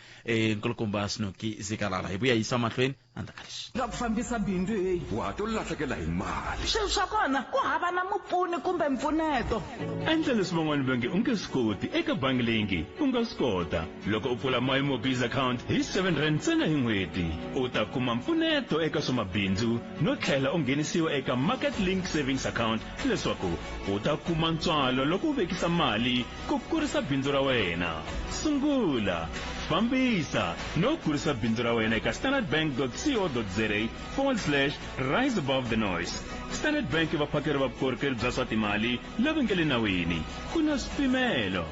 nkulukumba Snuki Zikalala. Hi vuya yisa mahlweni andakalish. Nga ku fambisa bindzu hey. Wa to lahlekela hi mali. Swilo swa kona ku hava na mupfuni kumbe mpfuneto. Endla leswi van'wana va nge u nge swi koti eka bangi leyi nge u nga swi kota. Loko u pfula MyMobiz account hi 7 rand ntsena hi n'hweti, u ta kuma mpfuneto eka swa mabindzu no tlhela u nghenisiwa eka Market Link Savings Account leswaku u ta kuma ntswalo loko u vekisa mali ku kurisa bindzu ra wena. Sungula, fambisa no kurisa bindzu ra wena eka standardbank.co.za/rise above the noise. Standard Bank i vaphakeri va vukorhokeri bya swa timali lava nge le nawini. Ku na swipimelo.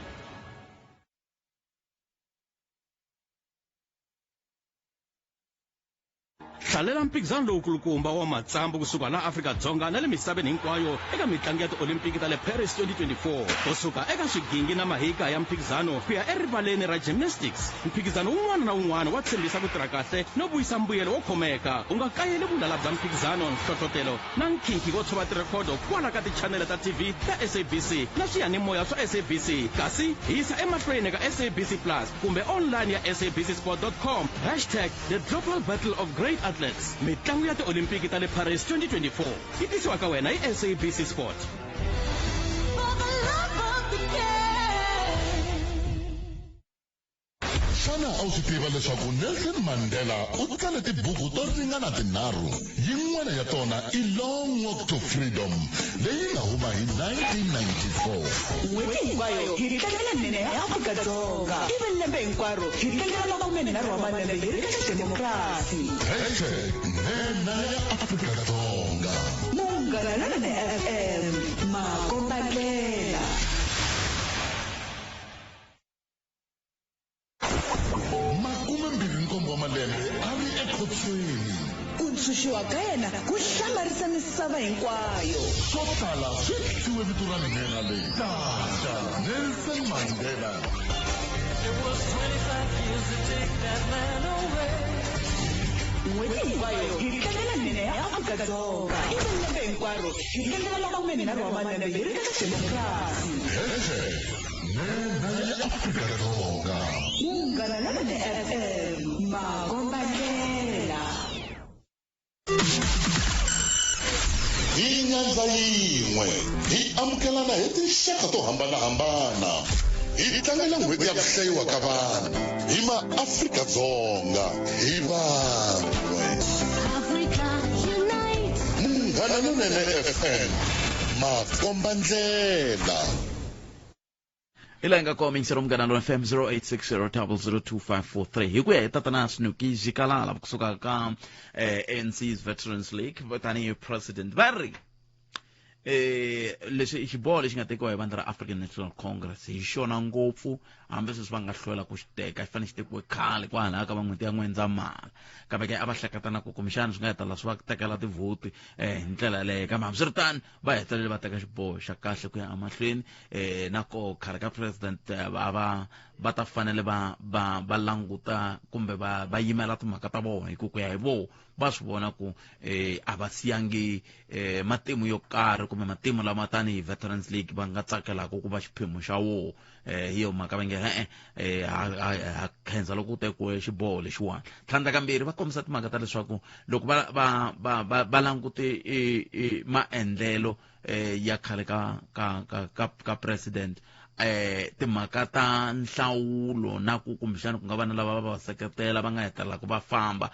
Hlalela mphikizano lowukulukumba wa matsambu kusuka laha Afrika-Dzonga na le misaveni hinkwayo eka mitlangu ya tiolimpiki ta le Paris 2024. Kusuka eka swigingi na mahika ya mphikizano ku ya erivaleni ra gymnastics. Mphikizano wun'wana na wun'wana wa tshembisa ku tirha kahle no vuyisa mbuyelo wo khomeka. U nga kayeli vulala bya mphikizano, nhlohlotelo na nkhinkhi wo tshova tirhekhodo kwala ka tichanele ta TV ta SABC na swiyanimoya swa SABC. Kasi hi yisa emahlweni ka SABC Plus kumbe online ya sabcsport.com #The Global Battle of Great Athletes. Mitlangu ya tiolimpiki ta le Paris 2024 yi tisiwa ka wena hi SABC Sport. Xana a wu swi tiva leswaku Nelson Mandela u tsale tibuku to ringana tinharhu? Yin'wana ya tona i Long Walk to Freedom leyi nga huma hi 1994. N'hweti hinkwayo hi tlangela nene ya Afrika-Dzonga. Ivi lembe hinkwaro hi tlangela 30 wa malembe hi ri ka xidemokirasi. #Nhenha ya Afrika-Dzonga. Munghana Lonene FM, makombandlela. 27 wa malembe a ri ekhotsweni. Ku ntshunxiwa ka yena ku hlamarisa misava hinkwayo. Swo tala swi thyiwe vito ra nhenha leyi. Tata Nelson Mandela. N'hweti hinkwayo hi tlangela nene ya Afrika-Dzonga. Ivi lembe hinkwaro hi tlangela 30 wa malembe hi ri ka xidemokirasi. Nhenha ya Afrika-Dzonga. Munghana Lonene FM, makombandlela. Hi nyandza yin'we hi amukelana hi tinxaka to hambanahambana. Hi tlangela n'hweti ya ku hlayiwa ka vanhu hi maAfrika-Dzonga hi van'we. Munghana Munghana Lonene FM makombandlela. Hi laha hi nga kona yingiselo Munghana Lonene FM 0860002543 hi ku ya hi tatana Snuki Zikalala kusuka ka ANC's Veterans League tanihi president va ri leswi i xiboho lexi nga tekiwa hi vandla ra African National Congress hi xona ngopfu hambi sweswi va nga hlwela ku xi teka xi fanele xi tekiwe khale kwalaha ka van'hweti ya N'wendzamhala kambe ke a va hleketa na ku kumbexana swi nga hetelela swi va tekela tivhoti hi ndlela yaleyo kambe hambiswiritano va hetelele va teka xiboho xa kahle ku ya emahlweni na ko khale ka president va va va ta fanele va va va languta kumbe va va yimela timhaka ta vona hi ku ku ya hi voho va swi vona ku a va siyangi matimu yo karhi kumbe matimu lama tanihi Veterans League va nga tsakelaka ku va xiphemu xa woho hi yo mhaka va nge e-e ha khensa loko ku tekiwe xiboho lexiwani. Tlhandlakambirhi va kombisa timhaka ta leswaku loko va va va va va langute maendlelo ya khale ka ka ka ka ka president timhaka ta nhlawulo na ku kumbexana ku nga va na lava va va seketela va nga hetelelaka va famba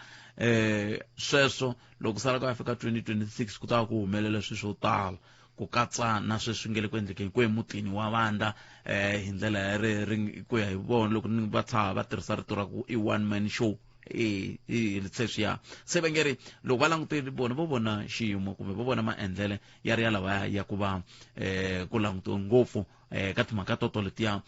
sweswo loko sala ku ya fika 2026 ku ta va ku humelela swilo swo tala ku katsa na sweswi nge le ku endlekeni ku emutini wa vandla hi ndlela ya ri ri ku ya hi vona loko ni va tshaha va tirhisa rito ra ku i one man show sweswiya se va nge ri loko va langutile vona vo vona xiyimo kumbe vo vona maendlele ya ri ya lava ya ku va ku langutiwe ngopfu ka timhaka toto letiya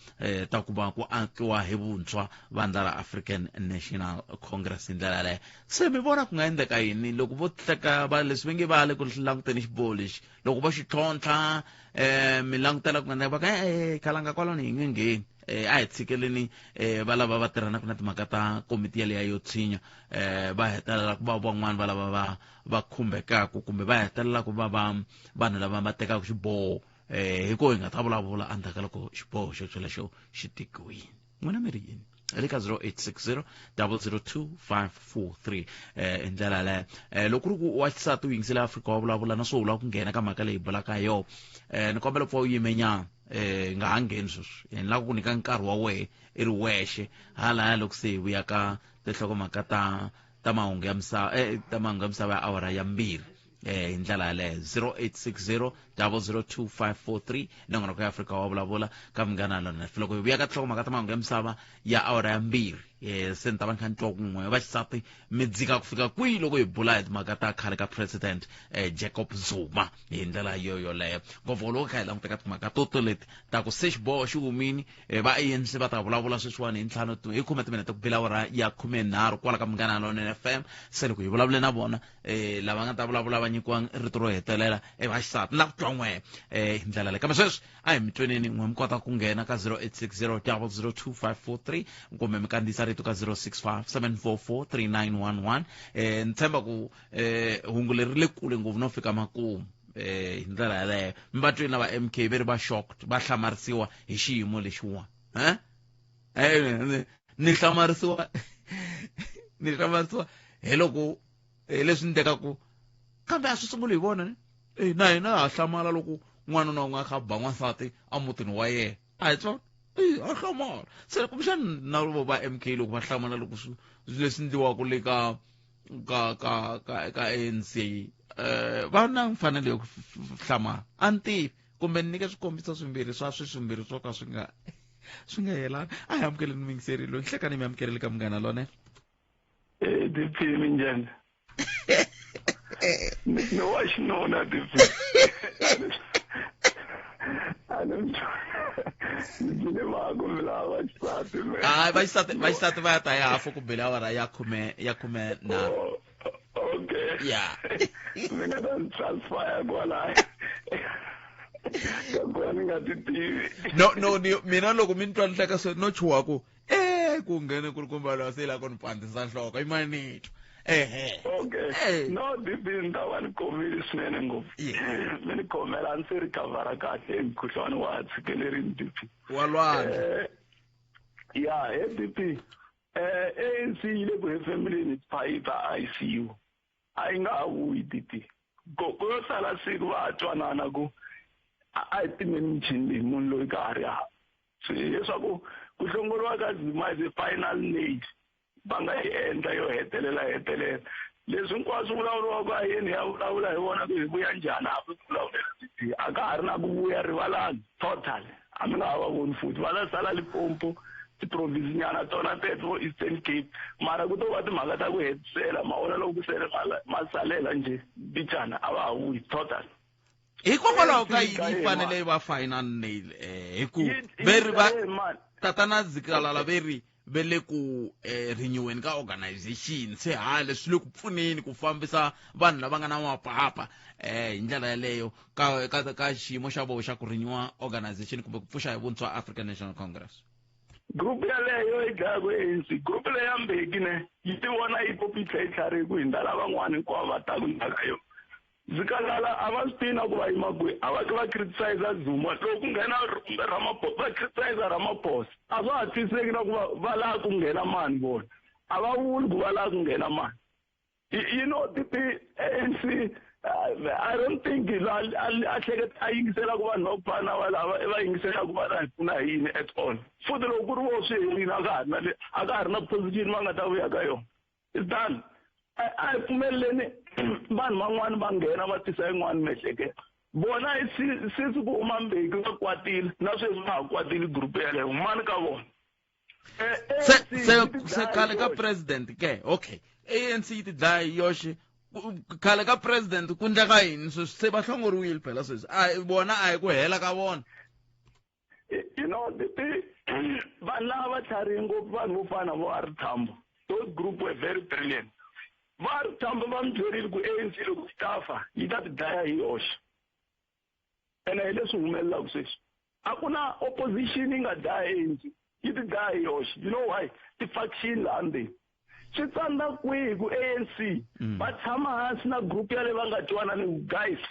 ta ku va ku akiwa hi vuntshwa vandla ra African National Congress hi ndlela yaleyo se mi vona ku nga endleka yini loko vo hleka va leswi va nge va le ku languteni xiboho lexi loko va xi tlhontlha mi langutela ku nga endleka va ka khalanga kwalano hi nge ngheni a hi tshikeleni va lava va tirhanaka na timhaka ta komiti yaleya yo tshinya va hetelela ku va van'wani va lava va va khumbekaka kumbe va hetelela ku va va vanhu lava va tekaka xiboho hi ko hi nga ta vulavula endzhaku ka loko xiboho xo xolexo xi tekiwile. N'wina mi ri yini? Hi le ka 0860 002 543 hi ndlela yaleyo. Loko ku ri ku wa xisati u yingisele Afrika wa vulavula na swo u lava ku nghena ka mhaka leyi bulaka hi yona ni kombela ku pfa u yimenyana nga ha ngheni sweswi ni lava ku nyika nkarhi wa wehe i ri wexe halaya loko se hi vuya ka tinhlokomhaka ta ta mahungu ya misava ta mahungu ya misava ya awara ya 2 hi ndlela yaleyo 0860 002 543 nongonoko ya Afrika wa vulavula ka Munghana Lonene. Loko hi vuya ka tinhlokomhaka ta mahungu ya misava ya awara ya 2 se ni ta va ni kha ni twa kun'we va xisati mi dzika ku fika kwihi loko hi bula hi timhaka ta khale ka president Jacob Zuma hi ndlela yo yoleyo ngopfu loko kha hi languta ka timhaka to leti ta ku se xiboho xi humini va ANC va ta vulavula sweswiwani hi ntlhanu hi khume timinete ku bela awara ya 13 kwala ka Munghana Lonene FM se loko hi vulavule na vona lava nga ta vulavula va nyikiwa rito ro hetelela va xisati na ku twa n'we hi ndlela leyi kambe sweswi a hi mi tweneni n'we mi kota ku nghena ka 0860 002 543 kumbe mi kandziyisa rito ka 065 744 3911 ni tshemba ku hungu leri ri le kule ngopfu no fika makumu hi ndlela yaleyo mi va twini lava MK ve ri va shocked va hlamarisiwa hi xiyimo lexiwani ni hlamarisiwa ni hlamarisiwa hi loko hi leswi ni tekaku kambe a swi sunguli hi vona ni na hina ha hlamala loko n'wanuna un'we a kha ba n'wansati emutini wa yena a hi tsona a hlamala se kumbexana na vo va MK loko va hlamala loko leswi endliwaka le ka ka ka ka ka ANC va na mfanelo yo hlamala a ni tivi kumbe ni nyike swikombiso swimbirhi swa swimbirhi swo ka swi nga yelani a hi amukeleni muyingiseri loyi nhlekani mi amukeleli ka Munghana Lonene. DP minjhani? Ni wa xinuna DP. A ni ni va ku vula va xisati. Hayi va xisati va ya ta ya hafu ku bela awara ya 13. Okay. Yeah. Mi nga ta ni transfer kwalaya. Ka ni nga ti tivi. No ni mina loko mi ni twa ni hleka so no chuha ku ku nghene ku ri kumbe loyi se la ku ni pandzisa nhloko i manito. Okay. No DP ni ta va ni khomile swinene ngopfu. Mi ni khomela ndzi recover kahle mukhuhlwani wa tshikelerini DP. Wa lwandle. Ya he DP. ANC yi le ku hefemuleni phayipha ICU. A yi nga ha vuyi DP. Ku yo sala siku va twanana ku a hi timeni michini leyi munhu loyi ka ha ri hava. Leswaku ku hlongoriwa ka Zuma is a final nail va nga yi endla yo hetelela. Leswi hinkwaswo vulavuriwaka a yini ya vulavula hi vona ku hi vuya njhani a va vulavulela DP a ka ha ri na ku vuya rivalani total a mi nga ha va voni futhi va ta sala Limpopo ti-province nyana tona teto vo Eastern Cape mara ku to va timhaka ta ku hetisela ma vona loko ku sele masalela njhe mbijana a va ha vuyi total. Hikokwalaho ka yini yi fanele yi va final nail hi ku ve ri va tatana Zikalala ve ri ve le ku renew-eni ka organization se ha leswi le ku pfuneni ku fambisa vanhu lava nga na mapapa hi ndlela yaleyo ka ka ka xiyimo xa voho xa ku renew organization kumbe ku pfuxa hi vuntshwa African National Congress. Group yaleyo yi dlaya ku ANC group leyi ya Mbeki ne yi ti vona yi popi yi tlhela yi tlharihi ku hindza lavan'wana hinkwavo va ta ku ndzhaka yona. Zikalala a va swi tivi na ku va yima kwihi a va ke va criticize Zuma loko ku nghena Ramaphosa va criticize Ramaphosa a swa ha twisiseki na ku va va lava ku nghena mani vona a va vuli ku va lava ku nghena mani. You know the ANC I don't think a hleketa a yingisela ku vanhu va ku fana na valava va yingisela ku va ta hi pfuna hi yini at all. Futhi loko ku ri vo swi herile a ka ha ri na le a ka ha ri na position va nga ta vuya ka yona. It's done. A hi pfumeleleni vanhu van'wani va nghena va tisa yin'wani miehleketo. Vona since ku huma Mbeki va kwatile na sweswi va ha kwatile group yaleyo mani ka vona. Se khale ka president ke okay ANC yi ti dlaya hi yoxe khale ka president ku ndleka yini sweswi se va hlongoriwile phela sweswi a vona a hi ku hela ka vona. You know vanhu lava va tlharihi ngopfu vanhu vo fana vo R Tambo those group were very brilliant. Va R Tambo va mi byerile ku ANC loko yi ta fa yi ta ti dlaya hi yoxe ene hi leswi humelelaka sweswi a ku na opposition yi nga dlaya ANC yi ti dlaya hi yoxe. You know why? Ti-faction laha ndzeni swi tsandza kwihi ku ANC va tshama hansi na group yaleyo va nga twanani ku guys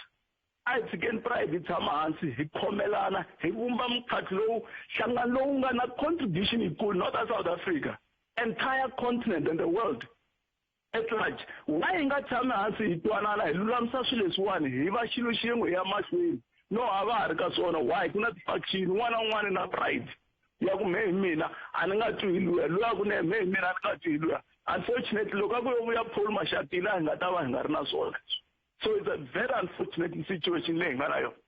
a hi tshikeni pride hi tshama hansi hi khomelana hi vumba mukhatlo lowu nhlangano lowu nga na contribution yikulu not a South Africa entire continent and the world at large. Why hi nga tshami hansi hi twanana hi lulamisa swilo leswiwani hi va xilo xin'we hi ya mahlweni no a va ha ri ka swona. Why ku na ti-faction un'wana na un'wana na pride ya ku mehe hi mina a ni nga twi hi luya luya ku ne mehe hi mina a ni nga twi hi luya. Unfortunately loko a ku yo vuya Paul Mashatile a hi nga ta va hi nga ri na swona. So it's a very unfortunate situation leyi hi nga na yona.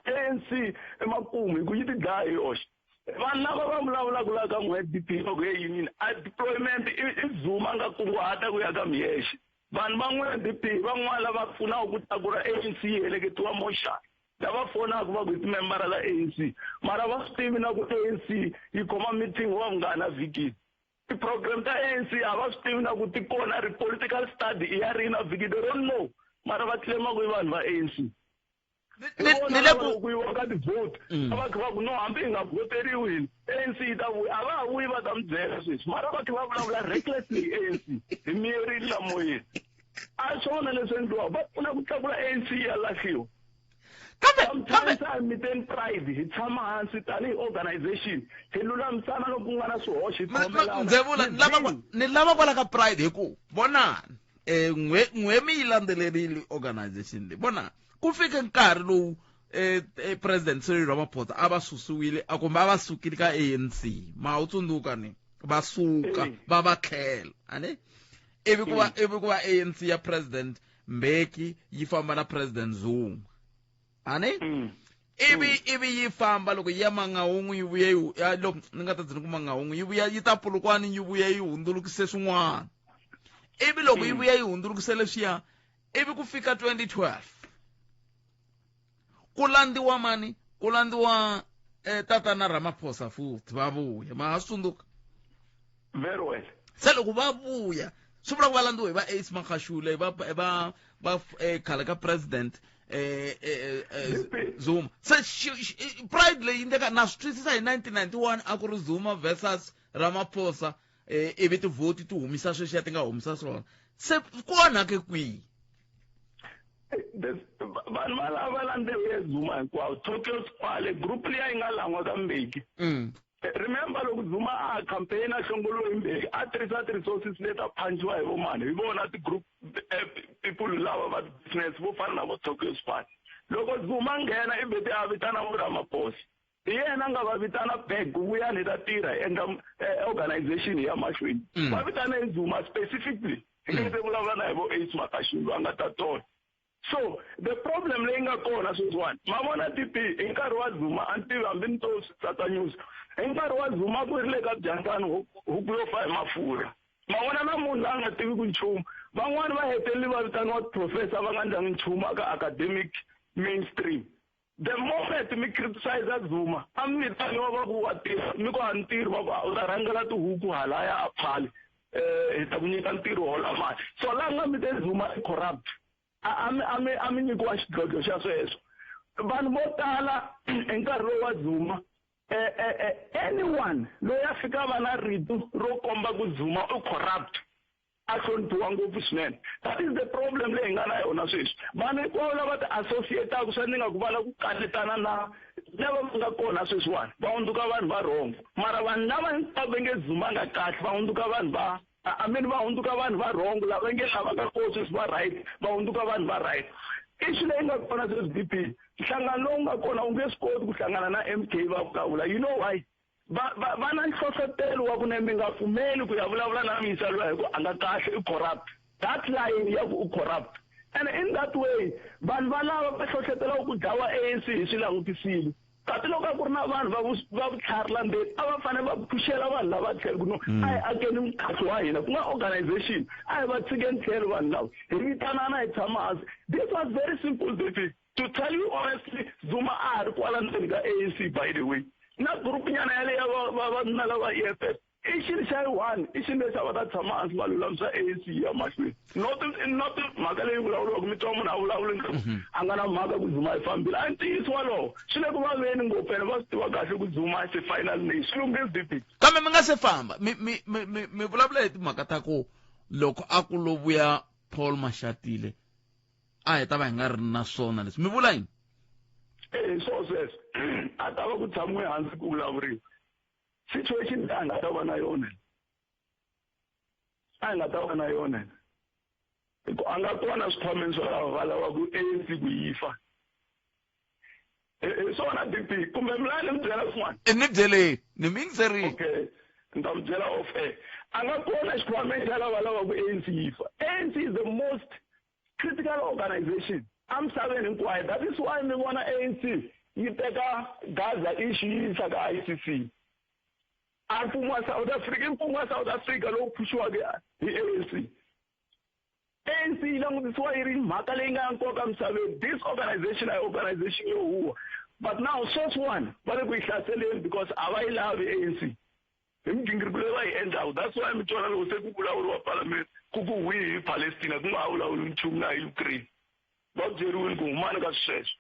ANC emakumu hi ku yi ti dlaya hi yoxe. Vanhu lava va vulavulaka laha ka n'we DP va ku hey yini a deployment i Zuma nga kunguhata ku ya ka Mhexe. Vanhu va n'we DP van'wana lava pfunaka ku tlakula ANC yi heleketiwa moxana lava fonaka va ku i timembara ta ANC mara va swi tivi na ku ANC yi khoma meeting wa vunghana vhikini. Ti-program ta ANC a va swi tivi na ku ti kona ri political study i ya rini na vhiki they don't know mara va claim ku i vanhu va ANC. Ni le ku yiwa ka ti-vote a va kha va ku no hambi hi nga voteriwi hina ANC yi ta vuya a va ha vuyi va ta mi byela sweswi mara va kha va vulavula recklessly hi ANC hi miyerile la moyeni a swona leswi endliwaka va pfuna ku tlakula ANC ya lahliwa. Kambe a hi miteni pride hi tshama hansi tanihi organization hi lulamisana loko ku nga na swihoxo hi khomelana. Ndzevula ni lava kwala ka pride hi ku vonani n'we mi yi landzelerile organization leyi vona ku fike nkarhi lowu President Cyril Ramaphosa a va susiwile a kumbe a va sukile ka ANC ma wu tsundzuka ni va suka va va tlhela ani ivi ku va ivi ku va ANC ya President Mbeki yi famba na President Zuma ani ivi yi famba loko yi ya Mangaung yi vuya yi loko ni nga ta dzini ku Mangaung yi vuya yi ta Polokwane yi vuya yi hundzulukise swin'wana ivi loko yi vuya yi hundzulukise leswiya ivi ku fika 2012 ku landziwa mani ku landziwa tatana Ramaphosa futhi va vuya ma ha swi tsundzuka very well. Se loko va vuya swi vula ku va landziwe hi va Ace Magashule va va va khale ka president Zuma se pride leyi ndleka na swi twisisa hi 1991 a ku ri Zuma versus Ramaphosa ivi tivhoti ti humisa sweswiya ti nga humisa swona se ku onhake kwihi? Vanhu va lava landzeriwe Zuma hinkwavo Tokyo Squale group liya yi nga lan'wa ka Mbeki. Remember loko Zuma a campaign a hlongoliwe hi Mbeki a tirhisa ti-resources leti a phanjiwa hi vomani hi vona ti-group people lava va business vo fana na vo Tokyo Squale. Loko Zuma nghena i vhete a vitana vo Ramaphosa hi yena nga va vitana back ku vuyani hi ta tirha hi endla organization ya mahlweni. Va vitana hi Zuma specifically. Hi nge se vulavula na hi vo Ace Magashule va nga ta tona. So the problem leyi nga kona sweswiwani, ma vona TP, hi nkarhi wa Zuma, a ni tivi hambi ni to swi tsatsa news, hi nkarhi wa Zuma ku ri le ka Byandzani huku yo fa hi mafurha. Ma vona na munhu la nga tiviki nchumu, van'wani va heteleli va vitaniwa ti-professor va nga ndlangi nchumu aka academic mainstream. The moment mi criticize Zuma, a mi vitaniwa va ku wa tirha, mi ku a ni tirhi, va ku u ta rhangela tihuku halaya a phali, hi ta ku nyika ntirho hola mali. So la nga mi te Zuma i corrupt, a mi nyikiwa xidlodlo xa sweswo. Vanhu vo tala hi nkarhi lowu wa Zuma, anyone loyi a fika va na rito ro komba ku Zuma u corrupt, a hloniphiwa ngopfu swinene. That is the problem leyi hi nga na yona sweswi. Vanhu hinkwavo lava ti associataka swa ni nga ku va lava ku kanetana na lava va nga kona sweswiwani, va hundzuka vanhu va wrong. Mara vanhu lava hinkwavo va nge Zuma nga kahle, va hundzuka vanhu va, I mean, va hundzuka vanhu va wrong, lava nge lava nga kona sweswi va right, va hundzuka vanhu va right. Issue leyi nga kona sweswi DP, nhlangano lowu nga kona wu nge swi koti ku hlangana na MK va vulavula. You know why? Va na nhlohlotelo wa ku ne mi nga pfumeli ku ya vulavula na misa luya hi ku a nga kahle, i corrupt. That line ya ku u corrupt. And in that way, vanhu va lava va hlohlotelaka ku dlawa ANC hi swi langutisile. Kasi loko a ku ri na vanhu va vutlhari la ndzeni, a va fanele va phuxela vanhu lava tlhelo ku no, a hi akeni mukhatlho wa hina, ku nga organization, a hi va tshikeni tlhelo vanhu lava, hi vitanana hi tshama hansi. This was very simple, baby. To tell you honestly, Zuma a ha ri kwala ndzeni ka ANC, by the way. Na group nyana yaleyo ya vavanuna lava EFF, i xilo xa yi one, i xilo lexi a va ta tshama hansi va lulamisa ANC ya mahlweni. Not, not mhaka leyi vulavuriwaka, mi twa munhu a vulavula nga a nga na mhaka ku Zuma yi fambile. A ntiyiso walowo, swi le ku vaveni ngopfu, ene va swi tiva kahle ku Zuma i final name. Swi lunghile DP. Kambe mi nga se famba, mi vulavula hi timhaka ta ku loko a ku lo vuya Paul Mashatile, a hi ta va hi nga ri na swona leswi. Mi vula yini? Eh, swo sweswo. A ta va ku tshamiwe hansi ku vulavuriwa. Situation leyi a nga ta va na yona. A nga ta va na yona. Hi ku a nga kona swikhwameni swa lava va lavaka ku ANC ku yi fa. Swona DP, kumbe mi lava ni mi byela swin'wana? Ni byeleni, ni mi yingiserile. Okay, ni ta mi byela off air. A nga kona xikhwameni xa lava lavaka ku ANC yi fa. ANC is the most critical organization emisaveni hinkwayo. That is why mi vona ANC yi teka Gaza issue yi yisa ka ICC. A mfumo wa South Africa, i mfumo wa South Africa lowu phuxiwaka hi ANC. ANC yi langutisiwa yi ri mhaka leyi nga ya nkoka emisaveni. This organization a organization yo huwa. But now sweswiwani va le ku yi hlaseleni because a va yi lavi ANC. Hi migingiriko leyi va yi endlaka. That's why mi twana loko se ku vulavuriwa Parliament ku ku wihi hi Palestina, ku nga ha vulavuli nchumu na hi Ukraine. Va byeriwile ku humani ka sweswo.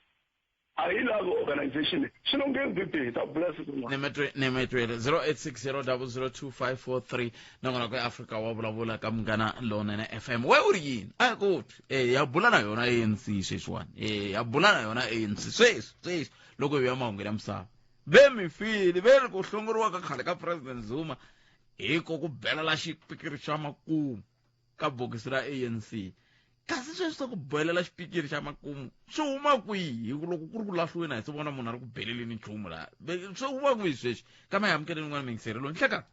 A yi lavi organization leyi. Swi lo nge VP, hi ta bula siku rin'wana. Ni mi twele. 0860002543. Nongonoko ya Afrika wa vulavula ka Munghana Lonene FM. We u ri yini? A hi ku twi. Ya bula na yona ANC sweswiwani. Ya bula na yona ANC sweswi, sweswi loko hi ya mahungwini ya misava. Ve mi file, ve ri ku hlongoriwa ka khale ka President Zuma hi ko ku belela xipikiri xa makumu ka bokisi ra ANC. Kasi sweswi swa ku belela xipikiri xa makumu swi huma kwihi? Hi ku loko ku ri ku lahliweni a hi se vona munhu a ri ku beleleni nchumu laha. Swi huma kwihi sweswi? Kambe hi amukeleni n'wana muyingiseri loyi. Nhleka.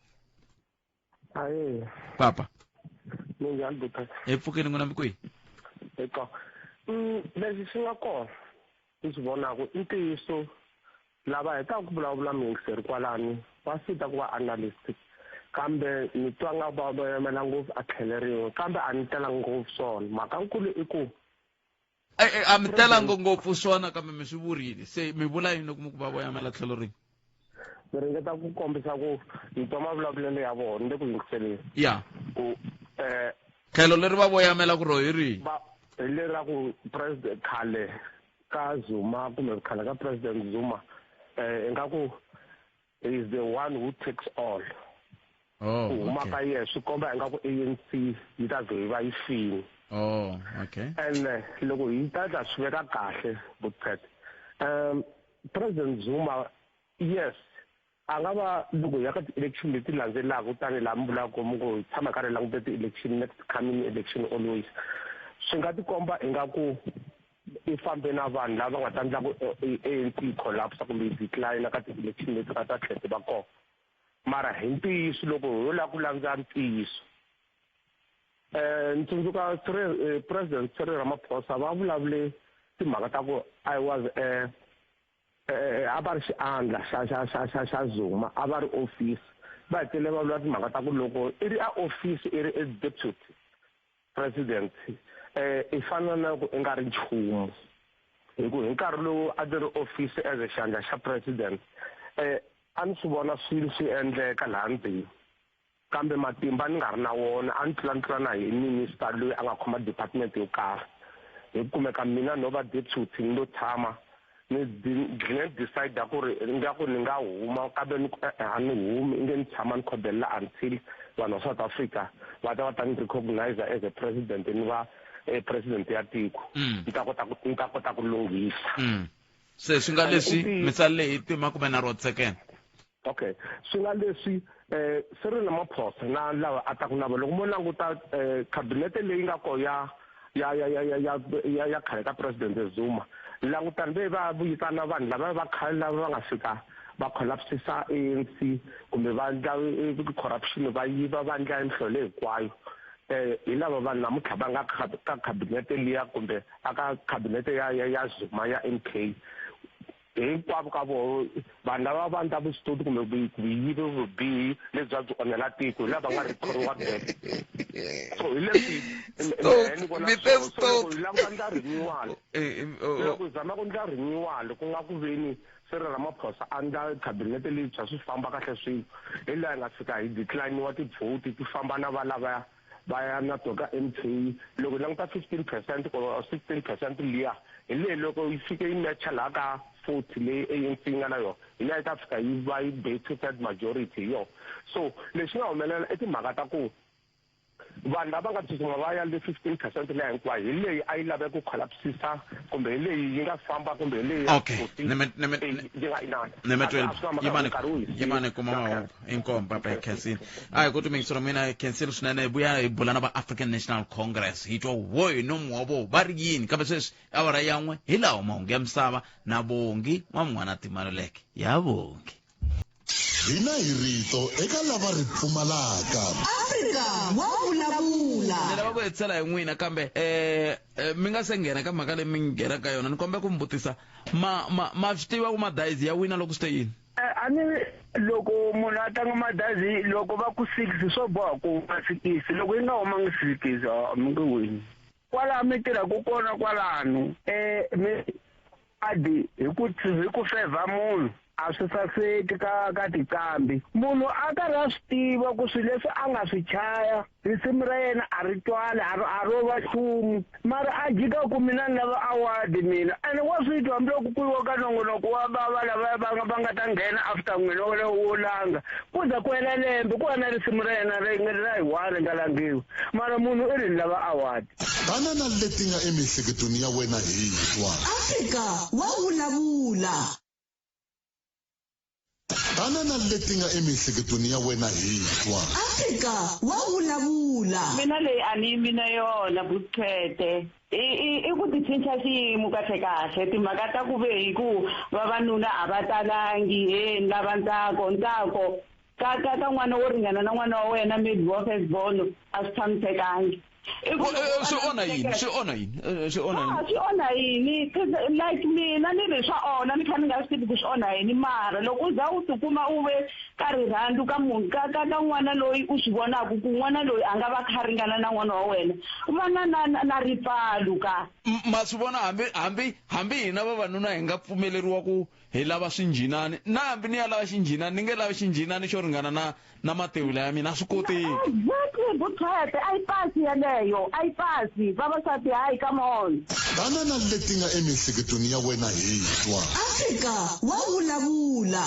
Ahee. Papa. Minjhani, Buta? Hi pfukeni n'wina mi kwihi? Eka. Leswi swi nga kona ni swi vonaka i ntiyiso, lava hetaka ku vulavula muyingiseri kwalani va fita ku va analyst, kambe ni twa nga va voyamela ngopfu a tlhelo rin'we, kambe a ni telanga ngopfu swona. Mhaka nkulu i ku A mi telanga ngopfu swona, kambe mi swi vurile. Se mi vula yini loko mi ku va voyamela tlhelo rin'we? Ni ringeta ku kombisa ku ni twa mavulavulelo ya vona ni le ku yingiseleni. Ku tlhelo leri va voyamela ku ro hi rihi? Va hi leri ra ku president khale ka Zuma kumbe khale ka President Zuma, ingaku he is the one who takes all. Ku huma ka yena swi komba ingaku ANC yi ta ze yi va yi fini. And loko hi ta tla swi veka kahle Butpet, President Zuma, yes, a nga va loko hi ya ka ti-election leti landzelaka, tanihi laha mi vulaka mi ku hi tshama hi karhi hi langute ti-election, next coming election always, swi nga tikomba ingaku i fambe na vanhu lava nga ta endla ku ANC yi collapse kumbe yi decline ka ti-election leti nga ta tlhela ti va kona. Mara hi ntiyiso loko ho lava ku landza ntiyiso, Ni tsundzuka President Cyril Ramaphosa va vulavule timhaka ta ku I was a va ri xiandla xa xa xa xa xa Zuma, a va ri office. Va hetelele va vula timhaka ta ku loko i ri a office i ri a deputy president i fana na ku i nga ri nchumu, hi ku hi nkarhi lowu a ti ri office as a xandla xa president a ni swi vona swilo swi endleka laha ndzeni, kambe matimba ni nga ri na wona. A ni tlula na hi minister loyi a nga khoma department yo karhi, hi kumeka mina no va deputy ni lo tshama ni dlhine decide ku ri ingaku ni nga huma, kambe ni ku e-e a ni humi, inge ni tshama ni khodelela until vanhu va South Africa va ta va ta ni recognize as a president, ni va president ya tiko, ni ta kota ku, ni ta kota ku lunghisa. Se swi nga leswi misala leyi ti 30 wa tisekende. Okay, swi nga leswi Cyril Ramaphosa na lava a taku na vona, loko mo languta cabinet leyi nga ko ya ya ya ya ya ya ya ya khale ka President Zuma, langutani ve va vuyisana vanhu lava va khale lava va nga fika va collapsisa ANC kumbe va endla corruption, va yiva, va endla mihlolo hinkwayo. Hi lava vanhu namuntlha va nga ka cabinet liya kumbe aka cabinet ya ya ya Zuma ya MK. Hinkwavo ka voho vanhu lava va endla vuswikoti kumbe vuyivi vubihi lebyi a byi onhela tiko, hi lava nga rhikhoriwa back. So hi leswi ni vona swona. So loko hi lava ku endla renewal, loko hi zama ku endla renewal, ku nga ku veni Cyril Ramaphosa a endla cabinet leyintshwa swi famba kahle swilo, hi laha hi nga fika hi decline-iwa ti-vote ti famba na va lavaya va ya na to ka MK. Loko hi languta 15% or 16% liya, hi leyi loko yi fike yi matcha laha ka 40 leyi ANC yi nga na yona, hi laha yi ta fika yi va yi be two third majority hi yona. So lexi nga humelela i timhaka ta ku vanhu lava nga tsutsuma va ya le 15% leya hinkwayo, hi leyi a yi lave ku collapsisa kumbe hi leyi yi nga famba kumbe hi leyi ya Okay. forty, Ni me- ni me- yi nga inani. Ni me A swi- twela. a swi famba Yimani nkarhi wihi. yimani kuma mahungu inkomu papa hi khensile. A hi ku timingisi ra mina hi khensile swinene, hi vuya hi bula na va African National Congress, hi twa wo hi nomu wa vo va ri yini, kambe sweswi awara ya 1 hi lawa mahungu ya misava na Bongi n'wan'wana Timaluleke ya Bongi. Hina hi rito eka lava ri pfumalaka. Afrika wa vulavula. Ni lava ku hetisela hi n'wina, kambe mi nga se nghena ka mhaka leyi mi nghena ka yona, ni kombela ku mi vutisa, ma ma ma swi tiva ku madayizi ya wina loko swi te yini? A ni loko munhu a tlanga madayizi, loko va ku 6 swo boha ku huma 6, loko yi nga humangi 6, a mi nge wini. Kwalaho mi tirhaka kona kwalano, mi adi hi ku hi ku fevha munhu, a swi saseki ka ka tiqambi. Munhu a karhi a swi tiva ku swilo leswi a nga swi chaya risimu ra yena a ri twali, a ri a ro va nchumu, mara a jika ku mina ni lava award mina. Ene wa swi twa hambiloko ku yiwa ka nongonoko wa va lava va nga va nga ta nghena after n'wina wo langa, ku za ku hela lembe ku va na risimu ra yena ri ra yi one ri nga langiwi, mara munhu i ri ni lava award. Tana na leti nga emiehleketweni ya wena hi twa. Afrika wa vulavula. Tana na leti nga emiehleketweni ya wena hi twa. Afrika wa vulavula. Mina leyi a ni yimi na yona Bukhete. I ku ti cinca xiyimo kahle kahle, timhaka ta ku ve hi ku vavanuna a va talangi, he ni lava ntsako, ntsako ka ka ka n'wana wo ringana na n'wana wa wena maybe wa first born a swi tshamisekangi. I ku loko Swi va onha yini? languteka Swi onha yini? Swi onha Ah, yini? swi onha yini? Like mina ni ri swa onha, ni kha ni nga swi tivi ku swi onha yini, mara loko u za u tikuma u ve ka rirhandzu ka munhu ka ka ka n'wana loyi u swi vonaka ku n'wana loyi a nga va kha ringana na n'wana wa wena, va na na na ripfalo ka. Ma swi vona, hambi hambi hambi hina vavanuna hi nga pfumeleriwa ku hi lava swinjhinani, na hambi ni ya lava xinjhinani, ni nge lavi xinjhinani xo ringana na na matevula ya mina, a swi koteki. Exactly, Bukhete, a yi pasi yeleyo, a yi pasi. Vavasati, hayi, come on. Tana na leti nga emiehleketweni ya wena hi twa. Afrika wa vulavula.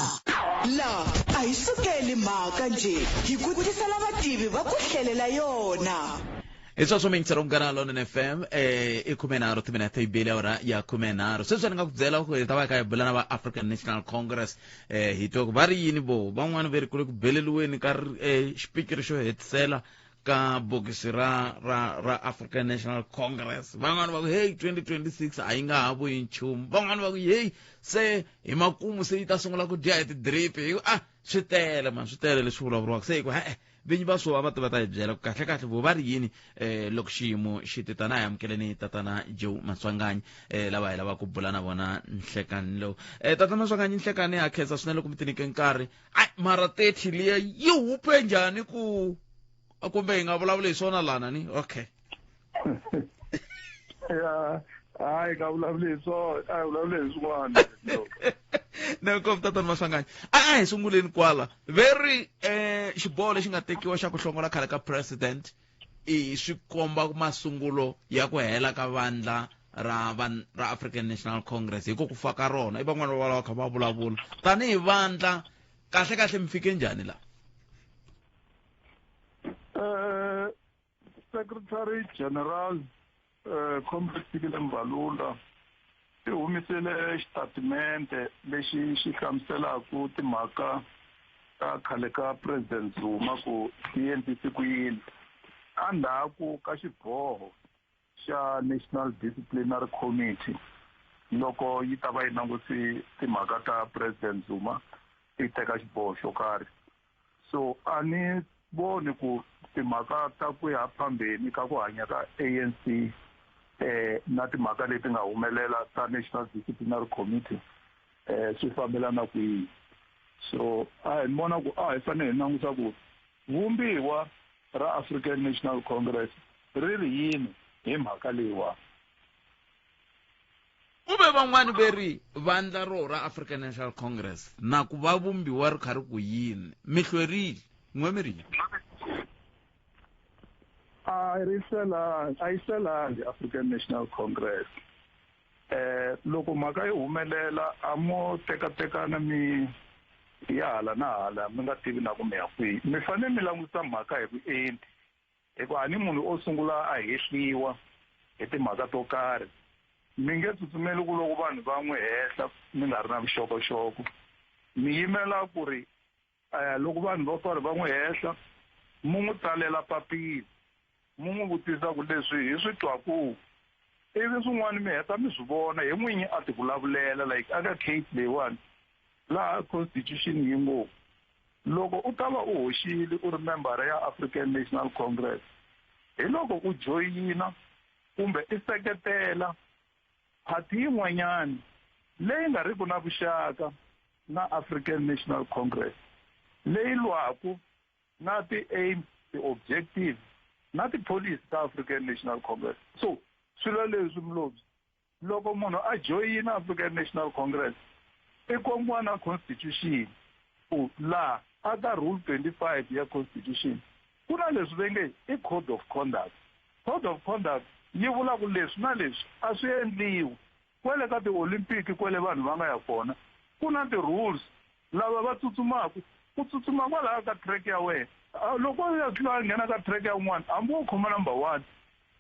La a hi sukeli mhaka njhe, hi ku tisela vativi va ku hlelela yona. Hi sweswo mingiselo Munghana Lonene FM, i 13 timinete yi bile awara ya 13. Sweswi ni nga ku byela ku hi ta va hi kha hi bula na va African National Congress, hi twa ku va ri yini vo van'wani ve ri ku le ku beleliweni ka xipikiri xo hetisela ka bokisi ra ra ra African National Congress. Van'wani va ku hey, 2026 a yi nga ha vuyi nchumu. Van'wani va ku hey, se hi makumu se yi ta sungula ku dya hi ti-drip. Hi ku, swi tele man, swi tele leswi vulavuriwaka. Se hi ku, he-e, Vinyi va swo va ta va ta hi byela ku kahle kahle vo va ri yini loko xiyimo xi te tana. Hi amukeleni tatana Joe Maswanganyi, lava hi lava ku bula na vona nhlekani lowu. Tatana Maswanganyi, nhlekani, ha khensa swinene loko mi tinike nkarhi. Ai, mara 30 liya yi hupe njhani ku kumbe hi nga vulavuli hi swona lana ni? Okay. Ya, hayi, nga vulavuli hi swona, a hi vulavuli hi swin'wana. Nkomu tatana Maswanganyi, a hi sunguleni kwala veri xiboho lexi nga tekiwa xa ku hlongola khale ka president i swi komba masungulo ya ku hela ka vandla ra ra African National Congress hi ku fa ka rona. I van'wana va va kha va vulavula tanihi vandla, kahle kahle mi fike njhani la? Secretary General Comrade Fikile Mbalula i humisile xitatimente lexi xi hlamuselaka timhaka ta khale ka President Zuma ku ti endlise ku yini endzhaku ka xiboho xa National Disciplinary Committee loko yi ta va yi langutise timhaka ta President Zuma, yi teka xiboho xo karhi. So a ni voni ku timhaka ta ku ya phambeni ka ku hanya ka ANC na timhaka leti nga humelela ta National Disciplinary Committee swi fambelana kwihi. So a hi vona ku a hi fanele hi langusa ku vumbiwa ra African National Congress ri ri yini hi mhaka leyiwani. Ku ve van'wani ve ri vandla ro ra African National Congress na ku va vumbiwa ri kha ri ku yini, mi hlwerile n'we mi ri yini? A ri hlwelangi, a yi hlwelangi African National Congress. Loko mhaka yi humelela a mo tekatekana mi ya hala na hala, mi nga tivi na ku mi ya kwihi. Mi fanele mi langutisa mhaka hi vuenti, hikuva a ni munhu o sungula a hehliwa hi timhaka to karhi. Mi nge tsutsumeli ku loko vanhu va n'wi hehla mi nga ri na vuxokoxoko. Mi yimela ku ri loko vanhu vo karhi va n'wi hehla, mu n'wi tsalela papila, mu n'wi vutisa ku leswi hi swi twaku, ivi swin'wana mi heta mi swi vona hi n'winyi a ti vulavulela. Like aka case leyiwani laha constitution yi ngo loko u ta va u hoxile u ri membara ya African National Congress hi loko u joyina kumbe i seketela party yin'wanyana leyi nga riki na vuxaka na African National Congress, leyi lwaku na ti-aims, ti-objectives na ti-policy ta African National Congress. So swilo leswi Mlobyi, loko munhu a joyina African National Congress i kombiwa na constitution ku laha aka rule 25 ya constitution ku na leswi ve nge i code of conduct. Code of conduct yi vula ku leswi na leswi a swi endliwi. Kwele ka ti-Olympic kwele vanhu va nga ya kona ku na ti-rules, lava va tsutsumaku ku tsutsuma kwalaya ka track ya wena, loko u ya tlula nghena ka track ya un'wana, hambi wo khoma number 1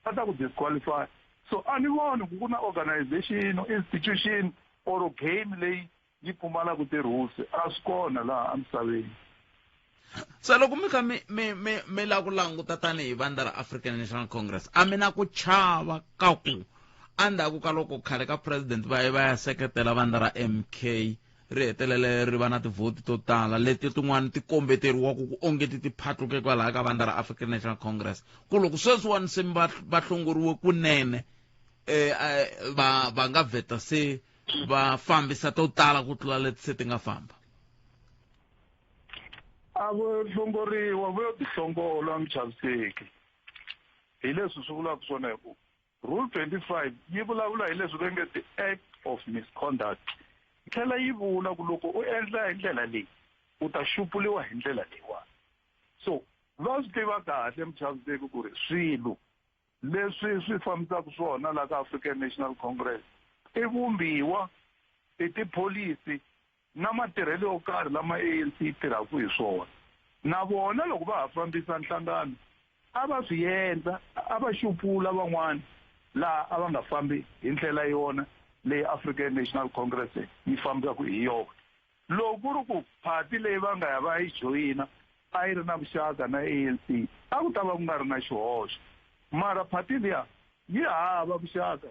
va ta ku disqualify. So a ni voni ku ku na organization, institution or game leyi yi pfumalaka ti-rules, a swi kona laha emisaveni. Se loko mi kha mi mi mi mi lava ku languta tanihi vandla ra African National Congress, a mi na ku chava ka ku endzhaku ka loko khale ka president va ye va ya seketela vandla ra MK ri hetelele ri va na tivhoti to tala leti tin'wani ti kombeteriwaku ku onge ti ti phatluke kwalaha ka vandla ra African National Congress, ku loko sweswiwani se va hlongoriwe kunene va nga vheta se va fambisa to tala ku tlula leti se ti nga famba? A vo hlongoriwa, vo yo tihlongola Muchaviseki. Hi leswi swi vulaka swona, hi ku rule 25 yi vulavula hi leswi va nge ti-act of misconduct, yi tlhela yi vula ku loko u endla hi ndlela leyi u ta xupuliwa hi ndlela leyiwani. So va swi tiva kahle Muchaviseki ku ri swilo leswi swi fambisaka swona laha ka African National Congress i vumbiwa, i tipholisi na matirhelo yo karhi lama ANC yi tirhaka hi swona. Na vona loko va ha fambisa nhlangano a va swi endla, a va xupula van'wana laha a va nga fambi hi ndlela yona leyi African National Congress yi fambisaka hi yona. Loko ku ri ku party leyi va nga ya va yi joyina a yi ri na vuxaka na ANC, a ku ta va ku nga ri na xihoxo, mara party liya yi hava vuxaka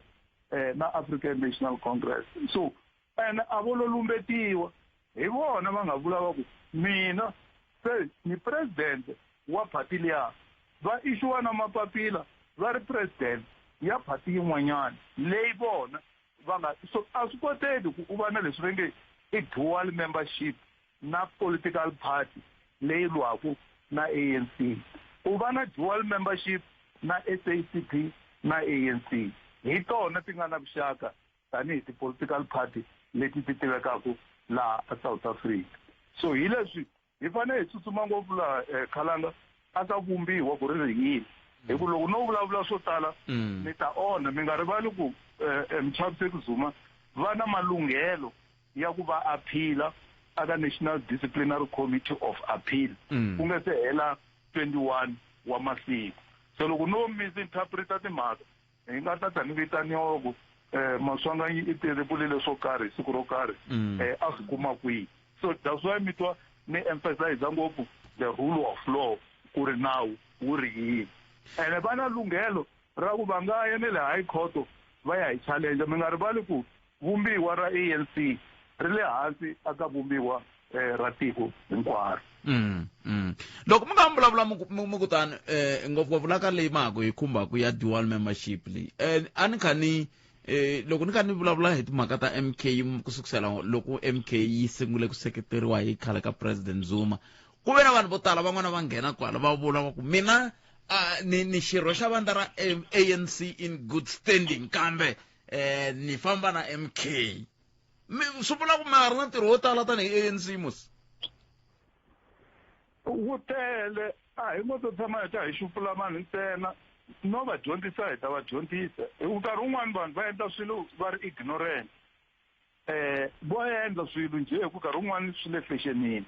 na African National Congress. So ene a vo lo lumbetiwa hi vona, va nga vula va ku mina se ni president. wa party liya va issuwa na mapapila va ri president ya party yin'wanyana leyi vona va nga so a swi koteki ku u va na leswi va nge i dual membership na political party leyi lwaku na ANC. U va na dual membership na SACP na ANC. Hi tona ti nga na vuxaka tanihi ti-political party leti ti tivekaka laha a South Africa. So hi leswi hi fanele hi tsutsuma ngopfu laha eh, Khalanga a ka vumbiwa ku ri ri yini. Hi ku loko no vulavula swo tala ni ta onha mi nga rivali ku eh, eh, Mchaviseki Zuma va na malunghelo ya ku va appeal aka National Disciplinary Committee of Appeal ku nga se hela 21 wa masiku. So loko no misinterpreta timhaka hi nga ta ta ni vitaniwa ku Maswanganyi i tirivulile swo karhi hi siku ro karhi a swi kuma kwihi. So that's why mi twa ni emphasize ngopfu the rule of law ku ri nawu wu ri yini. Ene va na lunghelo ra ku va nga ya ne le high court va ya hi challenge. Mi nga rivali ku vumbiwa ra ANC ri le hansi aka vumbiwa ra tiko hinkwaro. Loko mi nga mi vulavula mi ku tani ngopfungopfu la ka leyi ma ha ku yi khumbaka ya dual membership leyi, a ni kha ni loko ni kha ni vulavula hi timhaka ta MK ku sukusela loko MK yi sungule ku seketeriwa hi khale ka President Zuma, ku ve na vanhu vo tala van'wana va nghena kwala va vula va ku mina ni xirho xa vandla ra ANC in good standing kambe ni famba na MK. Swi vula ku ma ha ri na ntirho wo tala tanihi ANC mos? Wu tele, a hi ngo to tshama hi ta hi xupula vanhu ntsena, no va dyondzisa hi ta va dyondzisa. Hi ku nkarhi wun'wani vanhu va endla swilo va ri ignorant. Vo endla swilo njhe hi ku nkarhi wun'wani swi le fexenini.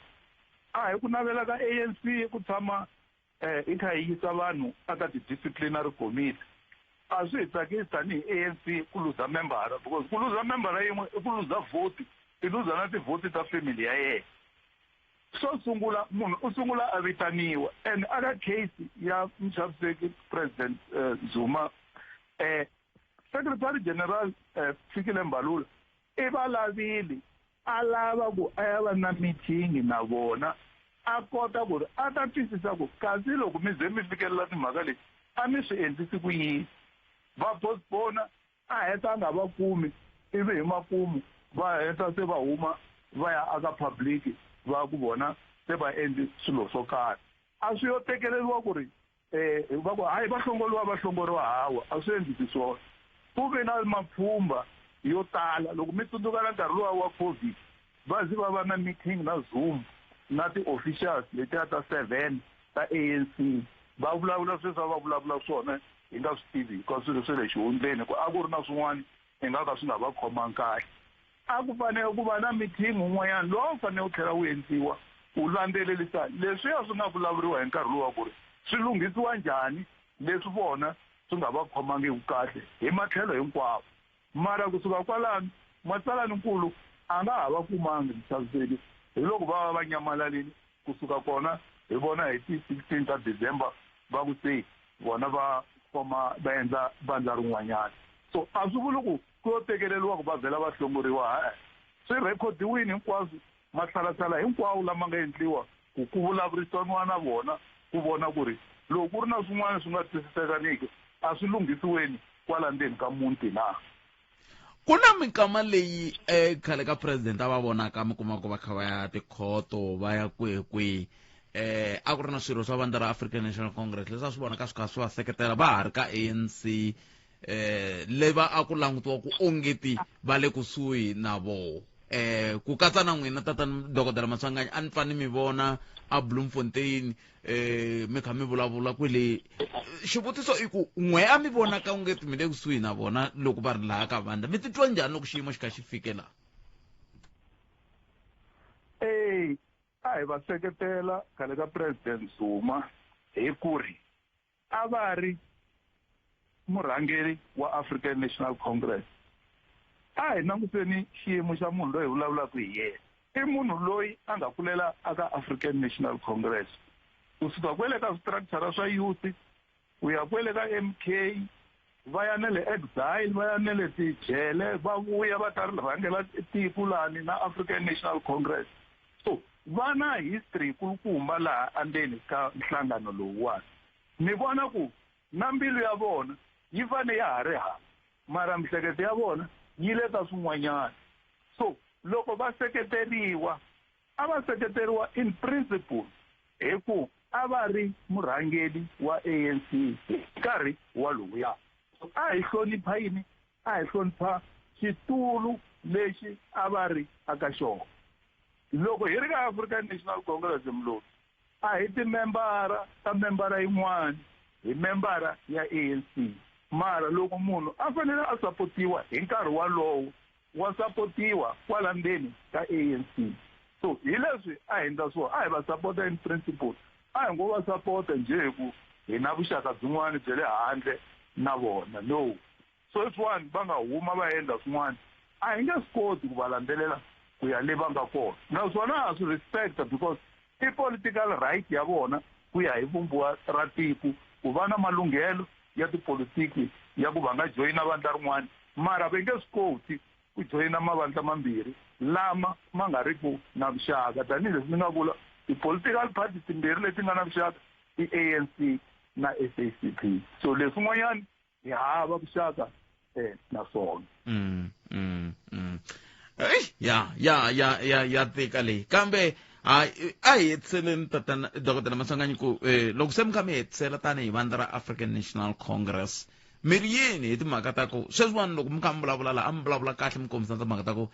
A hi ku navela ka ANC ku tshama hi kha hi yisa vanhu aka ti-disciplinary committee. A swi hi tsakisi tanihi ANC ku luza membara, because ku luza membara yin'we i ku luza vote, i luza na tivhoti ta family ya yena. Xo sungula munhu u sungula a vitaniwa, and aka case ya Mchaviseki President Zuma, Secretary General Fikile Mbalula i va lavile a lava ku a ya va na meeting na vona, a kota ku ri a ta twisisa ku kasi loko mi ze mi fikelela timhaka leti a mi swi endlisi ku yini. Va postpone, a heta a nga va kumi, ivi hi makumu va heta se va huma va ya aka public va ku vona se va endli swilo swo karhi. A swi yo tekeleriwa ku ri va ku hayi va hlongoriwa, va hlongoriwa hawa, a swi endlisi swona. Ku ve na mapfhumba yo tala. Loko mi tsundzuka na nkarhi luwa wa COVID, va zi va va na meeting na Zoom na ti-officials letiya ta 7 ta ANC, va vulavula sweswi a va vulavula swona hi nga swi tivi hikuva swilo swe le xihundleni, ku a ku ri na swin'wana i nga ka swi nga va khomangi kahle. A ku fanele ku va na meeting wun'wanyana lowu a wu fanele wu tlhela wu endliwa ku landzelerisa leswiya swi nga vulavuriwa hi nkarhi luwa ku ri swi lunghisiwa njhani leswi vona swi nga va khomangiki kahle hi matlhelo hinkwawo. Mara kusuka kwalano matsalaninkulu a nga ha va kumangi Mchaviseki, hi loko va va va nyamalalile. Kusuka kona hi vona hi ti 16 ta December va ku se vona va foma va endla vandla rin'wanyana. So a swi vuli ku ku yo tekeleriwa ku va vhela va hlongoriwa, ha-e. Swi rhekhodiwini hinkwaswo, matshalatshala hinkwawo lama nga endliwa ku ku vulavurisaniwa na vona ku vona ku ri loko ku ri na swin'wana swi nga twisisekaniki a swi lunghisiweni kwala ndzeni ka muti na. Ku na minkama leyi khale ka president a va vonaka mi kuma ku va kha va ya tikhoto va ya kwihi kwihi, a ku ri na swirho swa vandla ra African National Congress leswi a swi vonaka swi kha swi va seketela va ha ri ka ANC, leva a ku langutiwa ku ongeti va le kusuhi na voho, ku katsa na n'wina tatana Dokodela Maswanganyi, a ni pfa ni mi vona a Bloemfontein, mi kha mi vulavula kwele. Xivutiso i ku n'we a mi vonaka ongeti mi le kusuhi na vona loko va ri laha ka vandla, mi titwa njhani loko xiyimo xi kha xi fike laha? A hi va seketela khale ka President Zuma hi ku ri a va ri murhangeri wa African National Congress. A hi languseni xiyimo xa munhu loyi hi vulavulaka hi yena. I munhu loyi a nga kulela aka African National Congress, kusuka kwele ka structure swa youth ku ya kwele ka MK, va ya na le exile, va ya na le tijele, va vuya va ta rhangela tiko lani na African National Congress. So Va na history kulukumba laha andzeni ka nhlangano lowuwani. Ni vona ku na mbilu ya vona yi fane ya ha ri hala, mara mihleketo ya vona yi le ka swin'wanyana. So loko va seketeriwa, a va seketeriwa in principle hi ku a va ri murhangeri wa ANC hi nkarhi wa lowuya. So a hi hlonipha yini? A hi hlonipha xitulu lexi a va ri aka xona. Loko hi ri ka African National Congress Mloti, a hi timembara ta membara yin'wana, hi membara ya ANC. Mara loko munhu a fanele a sapotiwa hi nkarhi walowo, wa sapotiwa kwala ndzeni ka ANC. So hi leswi a hi endla swona, a hi va sapota in principle, a hi ngo va sapota njhe hi ku hi na vuxaka byin'wana bya le handle na vona. No. Sweswiwani va nga huma va endla swin'wana, a hi nge swi koti ku va landzelela ku ya le va nga kona. Naswona ha swi respect-a because i political right ya vona ku ya hi vumbiwa ra tiko ku va na malunghelo ya tipolitiki ya ku va nga joyina vandla rin'wana, mara va nge swi koti ku joyina mavandla mambirhi lama ma nga ri ku na vuxaka. Tanihileswi ni nga vula, ti-political party timbirhi leti nga na vuxaka i ANC na SACP. So leswin'wanyana hi hava vuxaka na swona. Ya ya ya ya ya tika leyi, kambe a hi hetiseleni tatana Dokodela Maswanganyi ku loko se mi kha mi hetisela tanihi vandla ra African National Congress, mi ri yini hi timhaka ta ku sweswiwani loko mi kha mi vulavula laha, a mi vulavula kahle mi kombisa timhaka ta ku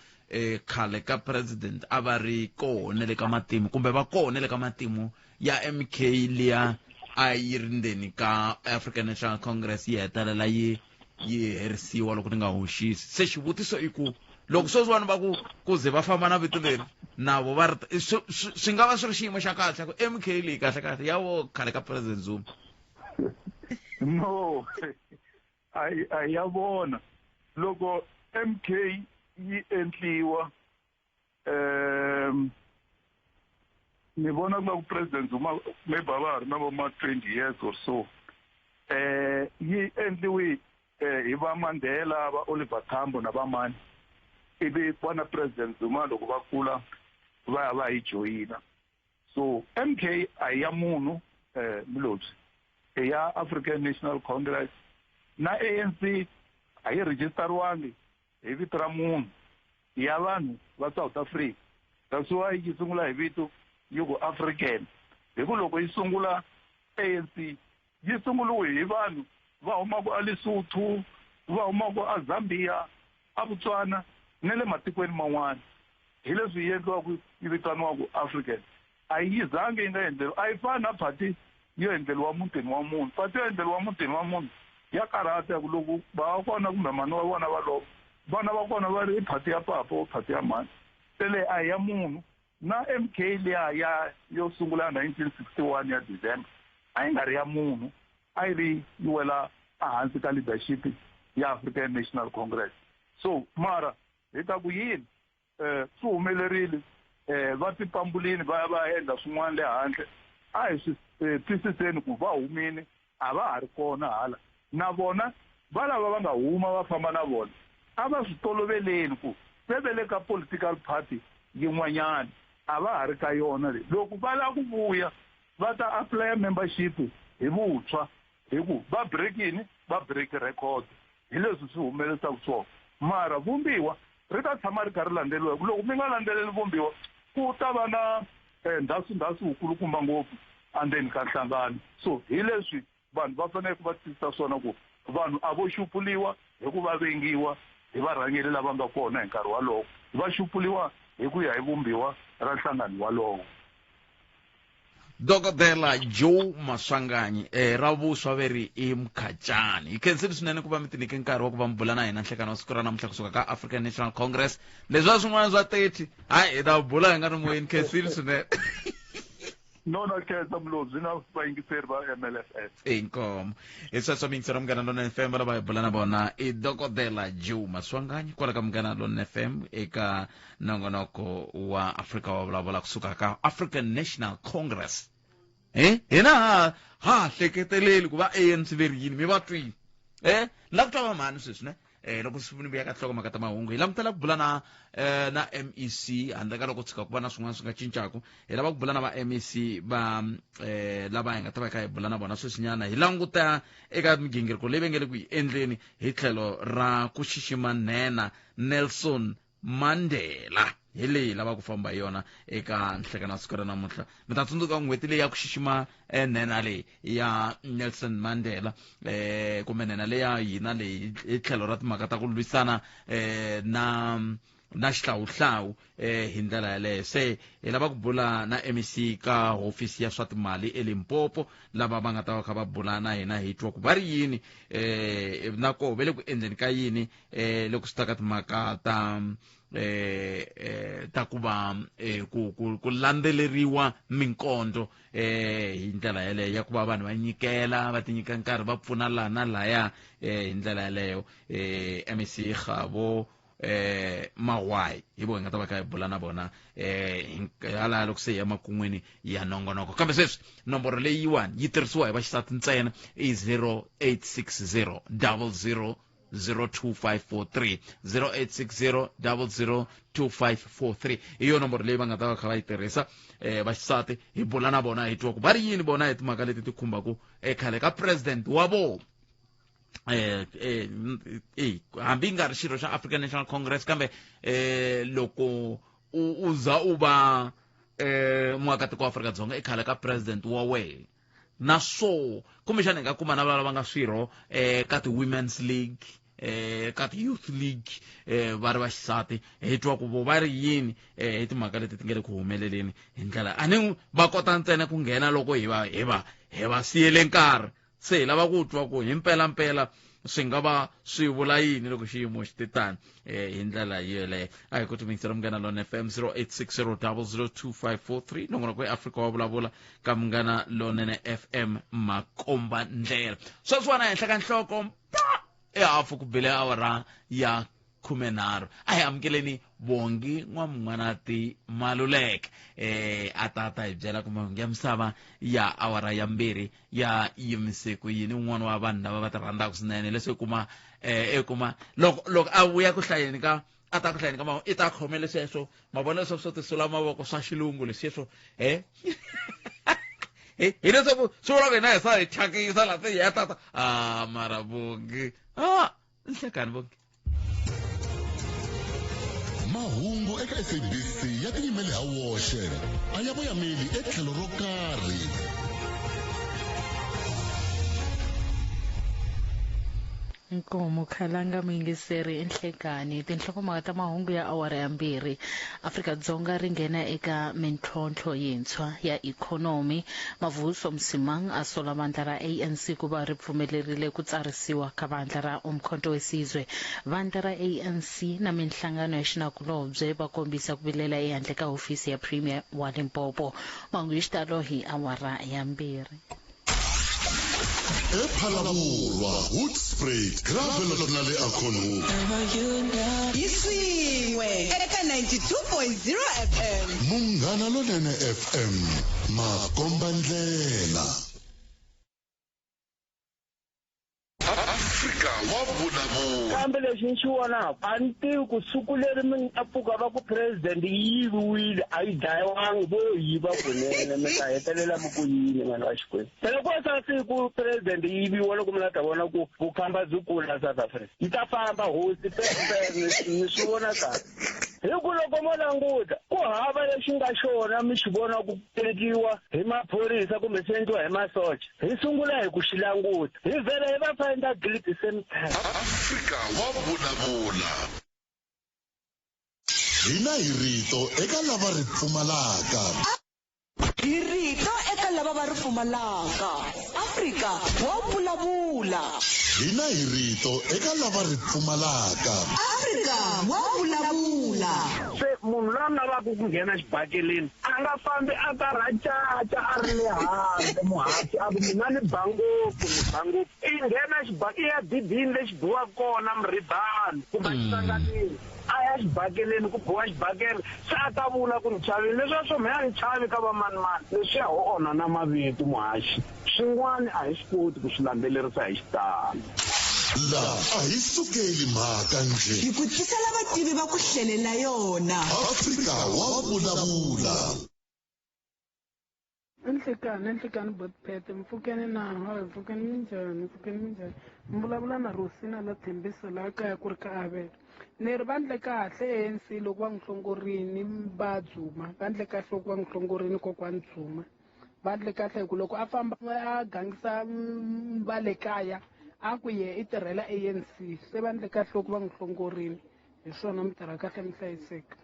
khale ka president a va ri kona le ka matimu, kumbe va kona le ka matimu ya MK liya a yi ri ndzeni ka African National Congress, yi hetelela yi herisiwa loko ni nga hoxisi. Se xivutiso i ku loko sweswiwani va ku ku ze va famba na vito leri na vo va ri swi nga va swi ri xiyimo xa kahle ku MK leyi kahle kahle ya vo khale ka President Zuma? No, a ya vona loko MK yi endliwa, ni vona ku nga ku President Zuma maybe a va ha ri na vo ma 20 years or so. Yi endliwi hi va Mandela, va Oliver Tambo na va mani, ivi va na President Zuma loko va kula va ya va yi joyina. So MK a hi ya munhu Mlobyi, i ya African National Congress. Na ANC a yi registeriwangi hi vito ra munhu, ya vanhu va South Africa. That's why yi sungula hi vito yi ku African, hi ku loko yi sungula ANC yi sunguriwe hi vanhu va humaka a Lesotho, va humaka a Zambia, a Botswana na le matikweni man'wana. Hi leswi yi endliwaka yi vitaniwaka African. A yi zangi yi nga endleriwa, a yi fani na party yo endleriwa mutini wa munhu. Party yo endleriwa mutini wa munhu ya karhata, ku loko va kona kumbe mhani wa vona va lova, vana va kona va ri i party ya papa, party ya mhani. Se leyi a hi ya munhu. Na MK liya ya yo sungula 1961 ya December a yi nga ri ya munhu, a yi ri yi wela ehansi ka leadership ya African National Congress. So mara hi ta ku yini, swi humelerile, va tipambulini va ya va endla swin'wana le handle. A hi swi twisiseni ku va humile, a va ha ri kona hala. Na vona va lava va nga huma va famba na vona, a va swi toloveleni ku se ve le ka political party yin'wanyana, a va ha ri ka yona leyi. Loko va lava ku vuya va ta apply membership hi vuntshwa, hi ku va breakini, va break record. Hi leswi swi humelerisaka swona. Mara vumbiwa ri ta tshama ri kha ri landzeriwa. Loko mi nga landzeleli vumbiwa, ku ta va na ndhasundhasu wukulukumba ngopfu endzeni ka nhlangano. So hi leswi vanhu va fanele ku va twisisa swona, ku vanhu a vo xupuliwa hi ku va vengiwa hi varhangeri lava nga kona hi nkarhi walowo, va xupuliwa hi ku ya hi vumbiwa ra nhlangano walowo. Dokodela Joe Maswanganyi, ra vuswa veri i Mkhacani. Hi khensile swinene ku va mi tinike nkarhi wa ku va mi bula na hina nhlekani wa siku ra namuntlha kusuka ka African National Congress. Leswiya swin'wana swa 30, hayi hi ta bula hi nga ri moyeni. Khensile swinene. No, no, khensa Mlobyi na vayingiseri va MLFM. Inkomo. Hi sweswo miyingiseri wa Munghana Lonene FM lava hi bula na vona i Dokodela Joe Maswanganyi kwala ka Munghana Lonene FM eka nongonoko wa Afrika wa vulavula kusuka ka African National Congress. Hina ha hleketeleli ku va ANC ve ri yini, mi va twile. La ku twa va mhani sweswi ne? Loko swi ni vuya ka nhlokomhaka ta mahungu, hi langutela ku bula na na MEC, handle ka loko tshuka ku va na swin'wana swi nga cincaku. Hi lava ku bula na va MEC va lava hi nga ta va kha hi bula na vona sweswinyana, hi languta eka migingiriko leyi va nge le ku yi endleni hi tlhelo ra ku xixima nhenha Nelson Mandela. Hi leyi hi lava ku famba hi yona eka nhlekano wa siku ra namuntlha. Mi ta tsundzuka n'hweti leyi ya ku xixima nhenha leyi ya Nelson Mandela, kumbe nhenha leyi ya hina leyi hi tlhelo ra timhaka ta ku lwisana na xihlawuhlawu hi ndlela yaleyo. Se hi lava ku bula na MEC ka hofisi ya swa timali eLimpopo, lava va nga ta va kha va bula na hina, hi twa ku va ri yini na koho va le ku endleni ka yini loko swi ta ka timhaka ta ta ku va ku landzeleriwa minkondzo hi ndlela yaleyo ya ku va vanhu va nyikela, va tinyika nkarhi, va pfuna laha na lahaya hi ndlela yaleyo. MEC Kgabo Mawae hi vo hi nga ta va kha hi bula na vona hala loko se hi ya makun'wini ya nongonoko. Kambe sweswi nomboro leyiwani yi tirhisiwa hi vaxisati ntsena, i 0860 00 02543, 0860 002543 hi yo nomboro leyi va nga ta va kha va yi tirhisa vaxisati. Hi bula na vona, hi twa ku va ri yini vona hi timhaka leti ti khumbaku khale ka president wa vona, hambi nga ri xirho xa African National Congress, kambe loko u za u va muakatiko wa Afrika-Dzonga i khale ka president wa wena. Na swo kumbexana hi nga kuma na lava nga swirho ka ti-Women's League, ka ti-Youth League, va ri vaxisati, hi twa ku vo va ri yini hi timhaka leti ti nge le ku humeleleni hi ndlela a ni va kota ntsena ku nghena loko hi va hi va hi va siyele nkarhi. Se hi lava ku twa ku hi mpelampela swi nga va swi vula yini loko xiyimo xi te tani hi ndlela yeleyo. A hi koti muyingisela Munghana Lone FM, 0860 002543, nongonoko eAfrika wa vulavula ka Munghana Lonene FM, makomba ndlela. Sweswiwana henhla ka nhloko pa ehafu ku bile awara ya 13. A hi amukeleni Bongi N'wamun'wanati Maluleke a ta ta hi byela ku mahungu ya misava ya awara ya 2 ya yimise ku yini. Un'wana wa vanhu lava va ti rhandzaka swinene leswi kuma e kuma loko a vuya ku hlayeni ka a ta ku hlayeni ka mahungu, i ta khomele sweswo mavonelo swa swo tisula mavoko swa xilungu leswieswo hi leswaku swi vula ku hina hi sa hi thyakisa laha se hi ya tata a mara Bongi nhlekani Bongi. Mahungu eka SABC ya tiyimele ha woxe, a ya voyameli etlhelo ro karhi. Nkomo khalanga muyingiseri enhlekani tinhlokomhaka ta mahungu ya awara ya 2. Afrika-Dzonga ri nghena eka mintlhontlho yintshwa ya ikhonomi. Mavuso Msimang a sola vandla ra ANC ku va ri pfumelerile ku tsarisiwa ka vandla ra Umkhonto weSizwe. Vandla ra ANC na minhlangano ya xinakulobye va kombisa ku vilela ehandle ka hofisi ya Premier wa Limpopo. Mahungu hi xitalo hi awara ya 2. Ephalavulwa, Hoedspruit, Gravelot na le Acornhoek. Hi swin'we eka 92.0 FM. Munghana Lonene FM, makomba ndlela. Afrika wa vulavula. Kambe lexi ni xi vonaka, a ni tivi ku siku leri mi nga pfuka va ku president yi yiviwile, a yi dlayiwangi, vo yiva kunene, mi ta hetelela mi ku yini vanhu va Xikwembu. Phela ku sa siku president yi yiviwa loko mi la ta vona ku vukhamba byi kula South Africa. Yi ta famba hosi ni swi vona kahle. Hi ku loko mo languta ku hava lexi nga xona mi xi vona ku endliwa hi maphorisa kumbe swi endliwa hi masocha. Hi sungula hi ku xi languta, hi vhela hi va find guilty same time. Afrika wa vulavula. Hina hi rito eka lava ri pfumalaka. Hi rito eka lava va ri pfumalaka. Afrika wa vulavula. Hina hi rito eka lava ri pfumalaka. Afrika wa vulavula. Se munhu loyi a lavaka ku nghena xibakeleni a nga fambi a ta rhacaca a ri le handle muhaxi a ku mina ni ba ngopfu, ni ba ngopfu. I nghena i ya dibini lexi biwaka kona murhibani kumbe xihlanganini, a ya xibakeleni ku biwa xibakele, se a ta vula ku ni chavile. Leswiya swo mhe a ni chavi ka va manimani, leswiya ho onha na mavito muhaxi. Swin'wana a hi swi koti ku swi landzelerisa hi xitalo. La a hi sukeli mhaka njhe. Hi ku tisela vativi va ku hlelela yona. Afrika wa vulavula. Enhlekani enhlekani botpete mpfukeni na hayi mpfukeni minjhani mpfukeni minjhani mi vulavula na Rosina la Thembisa laha kaya ku ri ka Avele ni ri va ndle kahle ANC loko va n'wi hlongorini va Zuma va ndle kahle loko va n'wi hlongorini kokwani Zuma va ndle kahle hi ku loko a famba a gangisa va le kaya a ku ye i tirhela ANC se va ndle kahle loko va n'wi hlongorini hi swona mi tirha kahle mi hlayiseka.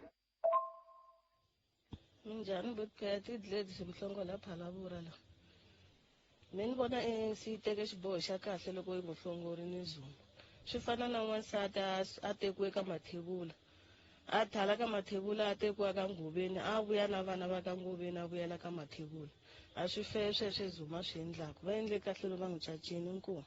Minjhani botpet i Gladys Mhlongo la Phalaborwa la. Me ni vona ANC yi teke xiboho xa kahle loko yi n'wi hlongorini Zuma. Swi fana na n'wansati a a tekiwe ka Mathebula. A thala ka Mathebula a tekiwa ka Ngobeni a vuya na vana va ka Ngobeni a vuyela ka Mathebula. A swi fair sweswe Zuma a swi endlaku. Va endle kahle loko va n'wi cacini. Inkomu.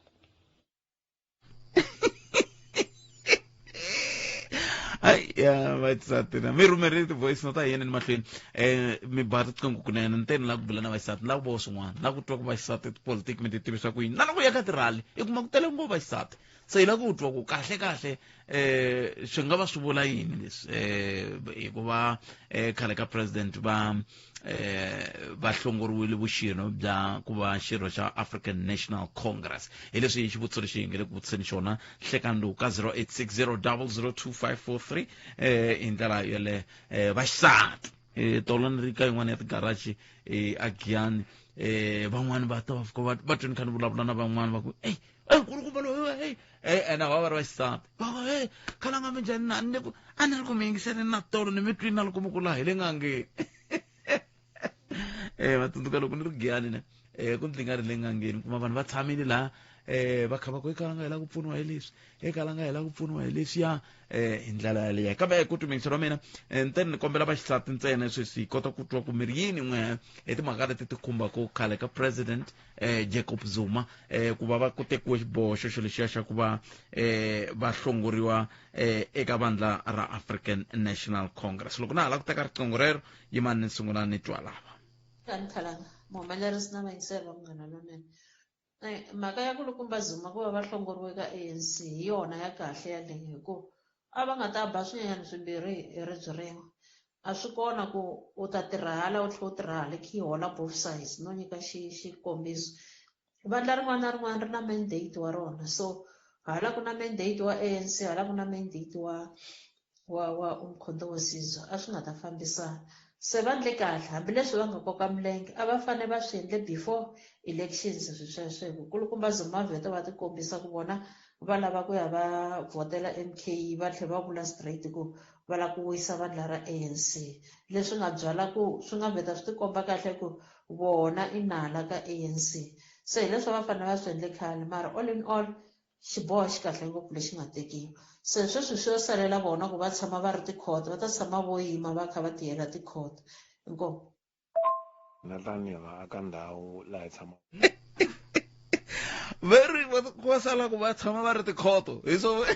Hayi ya vaxisati na mi rhumerile ti-voice note a hi yeneni mahlweni um mi ba riqingho kunene ni te ni lava ku bula na vaxisati ni lava ku vona swin'wana ni lava ku twa ku vaxisati tipolitiki mi ti tivisa ku yini na loko ya ka tirhali i kuma ku tele ngopfu vaxisati se hi lava ku twa ku kahle kahle um swi nga va swi vula yini leswi um hikuva um khale ka president va eh va hlongoriwile vuxirho bya ku va xirho xa African National Congress hi leswi xivutiso lexi hi nge le ku vutiseni xona nhlekani lowu ka 0860002543 eh hi ndlela yale eh vaxisati eh tolo ni ri ka yin'wana ya tigaraji eh a Giyani eh van'wani va ta va fika va va twe ni kha ni vulavula na van'wani va ku ey ey nkulukumba loyi ey ey ene va va ri vaxisati va ku hey khalanga minjhani na ni ku a ni ri ku mi yingiseleni na tolo ni mi twini na loko mi ku laha hi le n'angeni eh va tsundzuka loko ni ri giyani ne eh ku ndzi nga ri le n'angeni kuma vanhu va tshamile laha eh va kha va ku ekalanga hi lava ku pfuniwa hi leswi ekalanga hi lava ku pfuniwa hi leswiya eh hi ndlela yaleyo kambe ku tumingisa ra mina eh, ntsena ni kombela vaxisati ntsena sweswi hi kota ku twa ku mi ri yini n'we hi timhaka leti ti khumbaka khale ka president eh Jacob Zuma eh ku va va ku tekiwe xiboho xo lexiya xa ku va eh va hlongoriwa eh eka vandla ra African National Congress loko na ha lava ku teka riqingho rero yimani ni sungula ni twa lava Kani khalanga muhumelerisi na vayingiseri va Munghana Lonene eh, mhaka ya kulukumba Zuma ku va va hlongoriwe ka ANC hi yona ya kahle yaleyo hi ku a va nga ta ba swinyenyana swimbirhi hi ribye rin'we a swi kona ku u ta tirha hala u tlhela u tirha hala khe yi hola both sides no nyika xikombiso vandla rin'wana na rin'wana ri na mandate wa rona so hala ku na mandate wa ANC hala ku na mandate wa wa wa Umkhonto we Sizwe a swi nga ta fambisana se va ndle kahle hambileswi va nga koka milenge a va fane va swi endle before elections swi sweswo hi ku kulukumba Zuma vheta va tikombisa ku vona va lava ku ya va vhotela M_K va tlhela va vula straight ku va lava ku wisa vandla ra A_N_C leswi nga byala ku swi nga vheta swi tikomba kahle ku vona i nala ka A_N_C se hi leswi a va fanele va swi endle khale mara all in all xiboho xi kahle ngopfu lexi nga tekiwa se sweswi swi yo salela vona ku va tshama va ri tikhoto va ta tshama vo yima va kha va tiyela tikhoto inkomu. Na tanihi vaaka ndhawu laha hi tshamaka. Ve ri va sala ku va tshama va ri tikhoto hi swo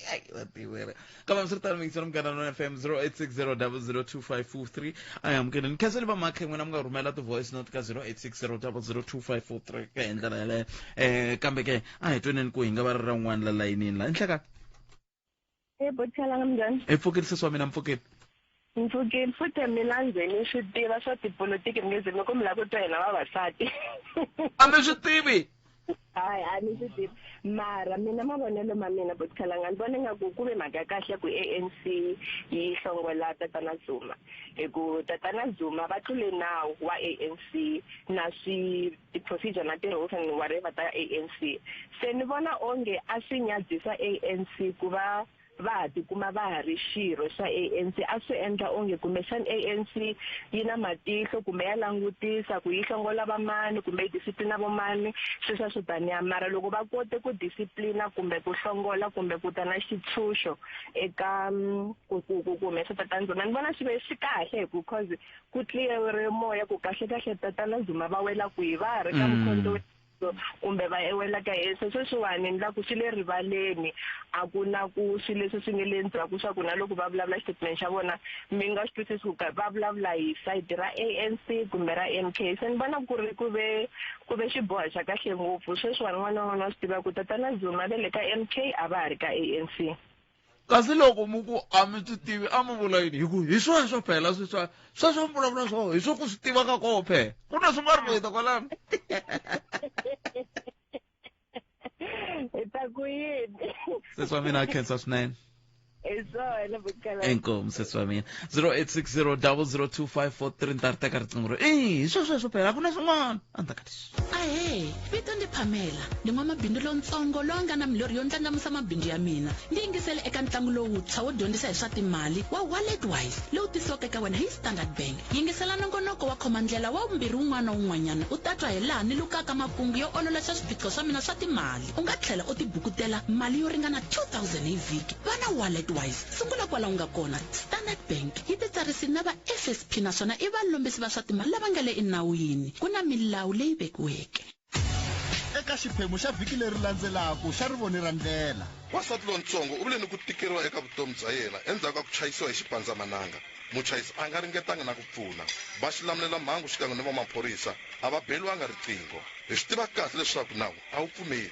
vativera kambe hambiswiritano miyingiselo munghana lona fm 0860002543 a hi amukeleni ni khenseli va makhe n'wina mi nga rhumela ti-voice note ka 0860002543 ka hi ndlela yaleyo um kambe ke a hi tweneni ku hi nga va ri ra un'wana la layinini la enhleka Hey, Botshalanga minjhani? Hi pfukile sesi wa mina mpfukile. Mpfukile futhi mina nze ni swi tiva swa tipolotiki mi nge ze mi ku mi lava ku twa hina vavasati. A mi swi tivi? Hayi a ni swi tivi mara mina mavonelo ma mina Botshalanga ni vona ingaku ku ve mhaka ya kahle ku ANC yi hlongola tatana Zuma hi ku tatana Zuma va tlule nawu wa ANC na swi ti-procedure na ti-rules and whatever ta ANC. Se ni vona onge a swi nyadzisa ANC ku va va ha tikuma va ha ri xirho xa ANC. A swi endla onge kumbexana ANC yi na matihlo kumbe ya langutisa ku yi hlongola va mani kumbe yi disciplina vo mani, sweswiya swo taniya. Mara loko va kote ku disciplina kumbe ku hlongola kumbe ku ta na xitshunxo eka ku ku ku ku humesa Tatana Zuma, ni vona swi ve swi kahle hi ku cause ku clear moya ku kahle kahle Tatana Zuma va wela kwihi, va ha ri ka Mkhonto. Kumbe va ewela ka ANC. Sweswiwani ni la ku swi le rivaleni, a ku na ku swilo leswi swi nge le ndzhaku swa ku na loko va vulavula xitatimende xa vona mi nga swi twisisi ku ka va vulavula hi sayiti ra ANC kumbe ra MK. Se ni vona ku ri ku ve ku ve xiboho xa kahle ngopfu. Sweswiwani n'wana na un'wana wa swi tiva ku tatana Zuma va le ka MK, a va ha ri ka ANC. Kasi loko mu ku a mi swi tivi, a mi vula yini? Hi ku hi sweswo phela swi swa sweswo mi vulavula swona hi swo ku swi tiva ka koho phela ku na swin'wana ku hita kwalano. Hi ta ku yini? Sesi wa mina, a khensa swinene. Hi swona bukala. Inkomu sesi wa mina. 0860 002543 ni ta ri teka riqingho ro i hi swo sweswo phela a ku na swin'wana a ni ta ka leswi. Ahee, vito ndi Pamela, ndi n'wamabindzu lontsongo loyi a nga na milorho yo ndlandlamuxa mabindzu ya mina. Ndi yingisele eka ntlangu lowuntshwa wo dyondzisa hi swa timali wa Wallet Wise lowu tisiwaka eka wena hi Standard Bank. Yingisela nongonoko wa khomandlela wa vumbirhi wun'wana na wun'wanyana u ta twa hilaha ni lukaka makungu yo ololoxa swiphiqo swa mina swa timali. U nga tlhela u tibukutela mali yo ringana 2000 hi vhiki. Va na Wallet Wise. Sungula kwala u nga kona. Standard Bank yi titsarisile na va FSP naswona i valombisi va swa timali lava nga le enawini. Ku na milawu leyi vekiweke. Eka xiphemu xa vhiki leri landzelaka xa Rivoni ra Ndlela. Wansati lontsongo u vile ni ku tikeriwa eka vutomi bya yena endzhaku ka ku chayisiwa hi xipandzamananga. Muchayisi a nga ringetanga na ku pfuna. Va xilamulelamhangu xikan'we ni va maphorisa a va beriwanga riqingho. Hi swi tiva kahle leswaku nawu a wu pfumeli.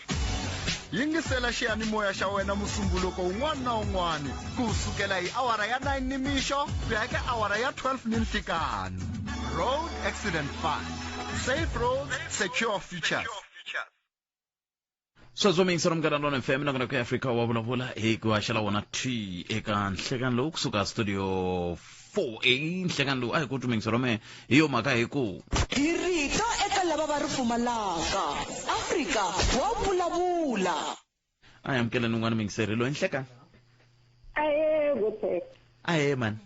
Yingisela xiyanimoya xa wena Musumbuluko wun'wana na wun'wana ku sukela hi awara ya 9 nimixo ku ya eka awara ya 12 ninhlikani. Road Accident Fund. Safe roads, secure futures. Sweswo miyingiselo Munghana Lona FM nakona ku Afrika wa vulavula hi ku haxela wona t eka nhlekani lowu kusuka studio 4A. Nhlekani lowu a hi ku twi miyingiselo me hi yo mhaka hi ku hi rito eka lava va ri pfumalaka. Afrika wa vulavula. A hi amukeleni un'wana miyingiseri loyi. Nhlekani. Ahee, Gothe. Ahee mani.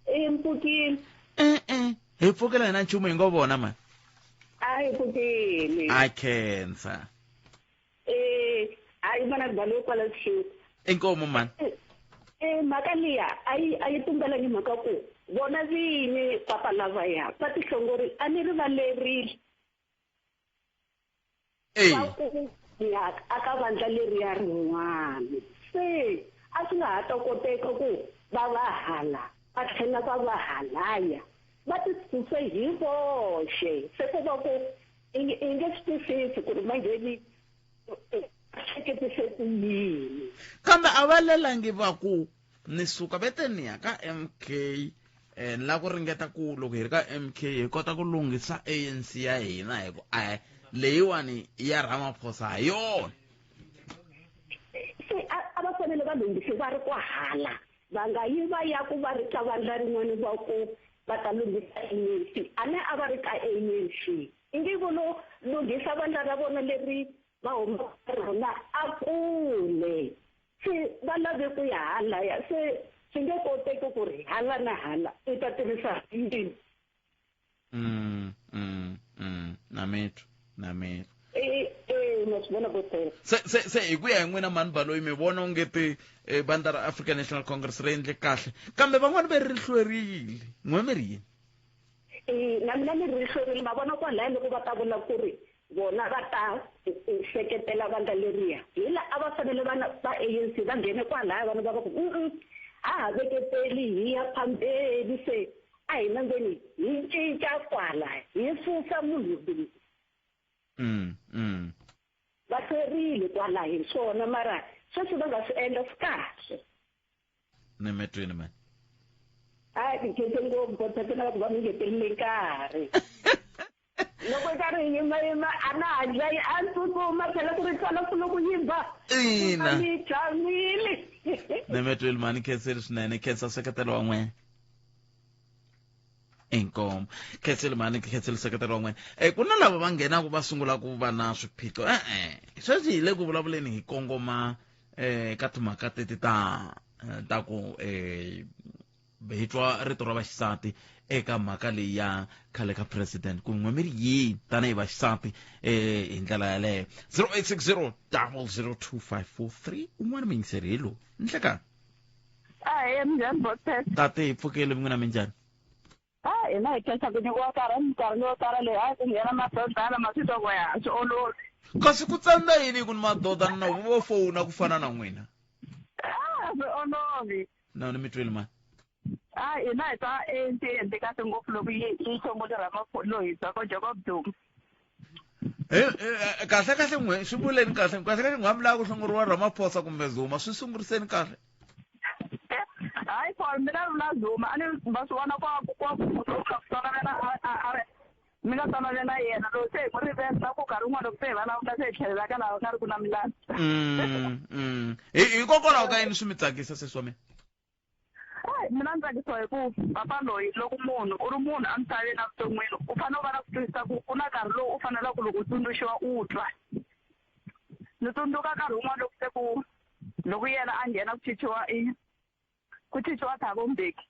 I mpfukile. E-e, hi pfukela hina nchumu hi ngo vona mani. A hi pfukile. A khensa. Eh, hayi mana balo kwala Sihluku. Inkomu mani. Eh, mhaka liya a yi a yi tumbelangi mhaka ku vona vinyi papa lavaya va tihlongori a ni rivalerile. Va ku ya aka vandla leriya rin'wana. Se a swi nga ha ta koteka ku va va hala va tlhela va va halaya, va ti suse hi voxe. Se ku va ku i nge i nge swi twisisi ku ri manjheni hleketise ku yini. Kambe a va lelangi va ku ni suka vete ni ya ka MK, ni lava ku ringeta ku loko hi ri ka MK hi kota ku lunghisa ANC ya hina hi ku a leyiwani ya Ramaphosa ha yona. Se a va fanele va lunghise va ri kwahala, va nga yi va ya ku va ri ka vandla rin'wana va ku va ta lunghisa ANC. A ne a va ri ka ANC ingi vo lo lunghisa vandla ra vona leri va humaka rona a kule. Se va lave ku ya halaya, se swi nge koteki ku ri hala na hala u ta tirhisa yini. Na mitwa, na mitwa. E, e, ma swi vona vo tele. Se se se hi ku ya hi n'wina mani Baloyi, mi vona onge ti vandla ra African National Congress ri endle kahle, kambe van'wani ve ri hlwerile, n'we mi ri yini? E, na mina ni ri hlwerile. Ma vona kwalaya loko va ta vula ku ri vona va ta seketela vandla leriya, hi la a va fanele vana va ANC va nghene kwalaya, vanhu va va ku a ha veketeli hi ya phambeni, se a hi nambeni hi cinca kwala hi susa munhu loyi. Va hlwerile kwala hi swona, mara sweswi va nga swi endla swi kahle. Ni metwini mani. Hayi, ni khense ngopfu kota na ku va mi ngetelele nkarhi. Loko yi karhi yi yima yima a na ha dlayi, a ni tsutsuma phela ku ri twala ku loko yi ba. Ina. Ni tshamile. Ni metwini mani, khenseli swinene, khensa seketelo wa n'wina. Inkomu. Khenseli mani, khenseli seketelo wa n'wina. Ku na lava va nghenaka va sungula ku va na swiphiqo. E-e, sweswi hi le ku vulavuleni hi kongoma ka timhaka teti ta ku hi twa rito ra vaxisati eka mhaka leyi ya khale ka president, ku n'we mi ri yini tanihi vaxisati hi ndlela yaleyo. 0860 002543 un'wana muyingiseri hi lowu. Nhlekani. Ahee, minjhani Bothet? Tate, hi pfukile, min'wina minjhani? A hina hi khensa ku nyikiwa nkarhi minkarhi yo tala leyi a ku nghena madoda ma swi twa ku ya swi olovi. Kasi ku tsandza yini ku ni madoda na vo fowuna ku fana na n'wina? A swi olovi. Na ni mi tweli mani. A hina hi twa ANC yi endle kahle ngopfu loko yi yi hlongole Ramaphosa loyi Jacob Jacob Zuma. Kahle kahle n'we swi vuleni kahle kahle kahle n'we mi lava ku hlongoriwa Ramaphosa kumbe Zuma swi sunguriseni kahle. Hayi for mina vula Zuma a ni va swi vona kwa kwa ku munhu u kha ku tolovela a ri mi nga tolovela na yena loko se hi n'wi rivele na ku nkarhi wun'wana loko se hi vulavula se hi tlhelela ka laha nga ri ku na milandzu. Hikokwalaho ka yini swi mi tsakisa sesi wa mina? Hayi mina ni tsakisiwa hi ku papa loyi loko munhu u ri munhu emisaveni evuton'wini u fanele u va na ku twisisa ku ku na nkarhi lowu u faneleke loko u tsundzuxiwa u twa. Ni tsundzuka nkarhi wun'wana loko se ku loko yena a nghena ku chichiwa i ku chichiwa Thabo Mbeki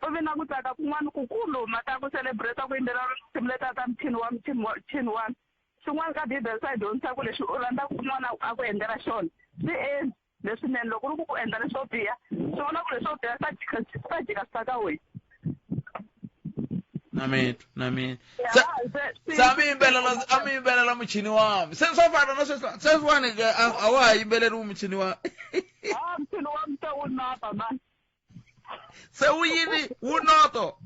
u vi na ku tsaka kun'wana kukulu mhaka ya ku celebrate ku yimbelela tinsimu letiya ta mchini wa mchini wa mchini wa swin'wana ka bibele swa hi dyondzisa ku leswi u rhandzaka un'wana a ku endlela xona swi endli leswinene loko ku ri ku ku endla leswo biha swi vula ku leswo biha swi ta jika swi ta jika swi ta ka wena. Na mina na mina se a mi yimbelela a mi yimbelela muchini wami se swa fana na sweswi sweswiwani ke a wa ha yimbeleriwi muchini wa a muchini wa mi se wu napa mani se wu yini wu noto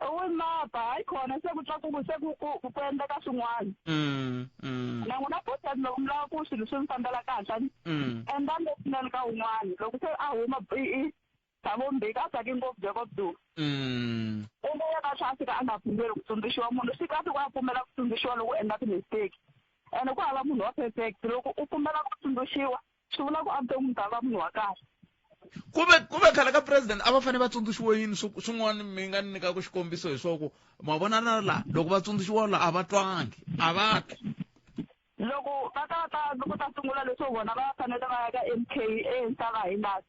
wu napa hayi khona se ku tlakuku se ku ku ku endleka swin'wana na n'wina botani loko mi lava ku swilo swi mi fambela kahle endlani leswinene ka un'wana loko se a huma i Thabo Mbeki a tsake ngopfu Jacob Zuma. U ngo yena swa fika a nga pfumeli ku tsundzuxiwa munhu swi kahle ku a pfumela ku tsundzuxiwa loko u endla ti-mistake ene ku hava munhu wa perfect loko u pfumela ku tsundzuxiwa swi vula ku evuton'wini ta va munhu wa kahle. Kuve kuve khale ka president a va fanele va tsundzuxiwe yini swin'wana mi nga ni nyikaka xikombiso hi swo ku ma vona na la loko va tsundzuxiwa la a va twangi a va twi. Loko va ta va ta loko ta sungula leswo vona va fanele va ya ka M_K ANC a va hi lavi.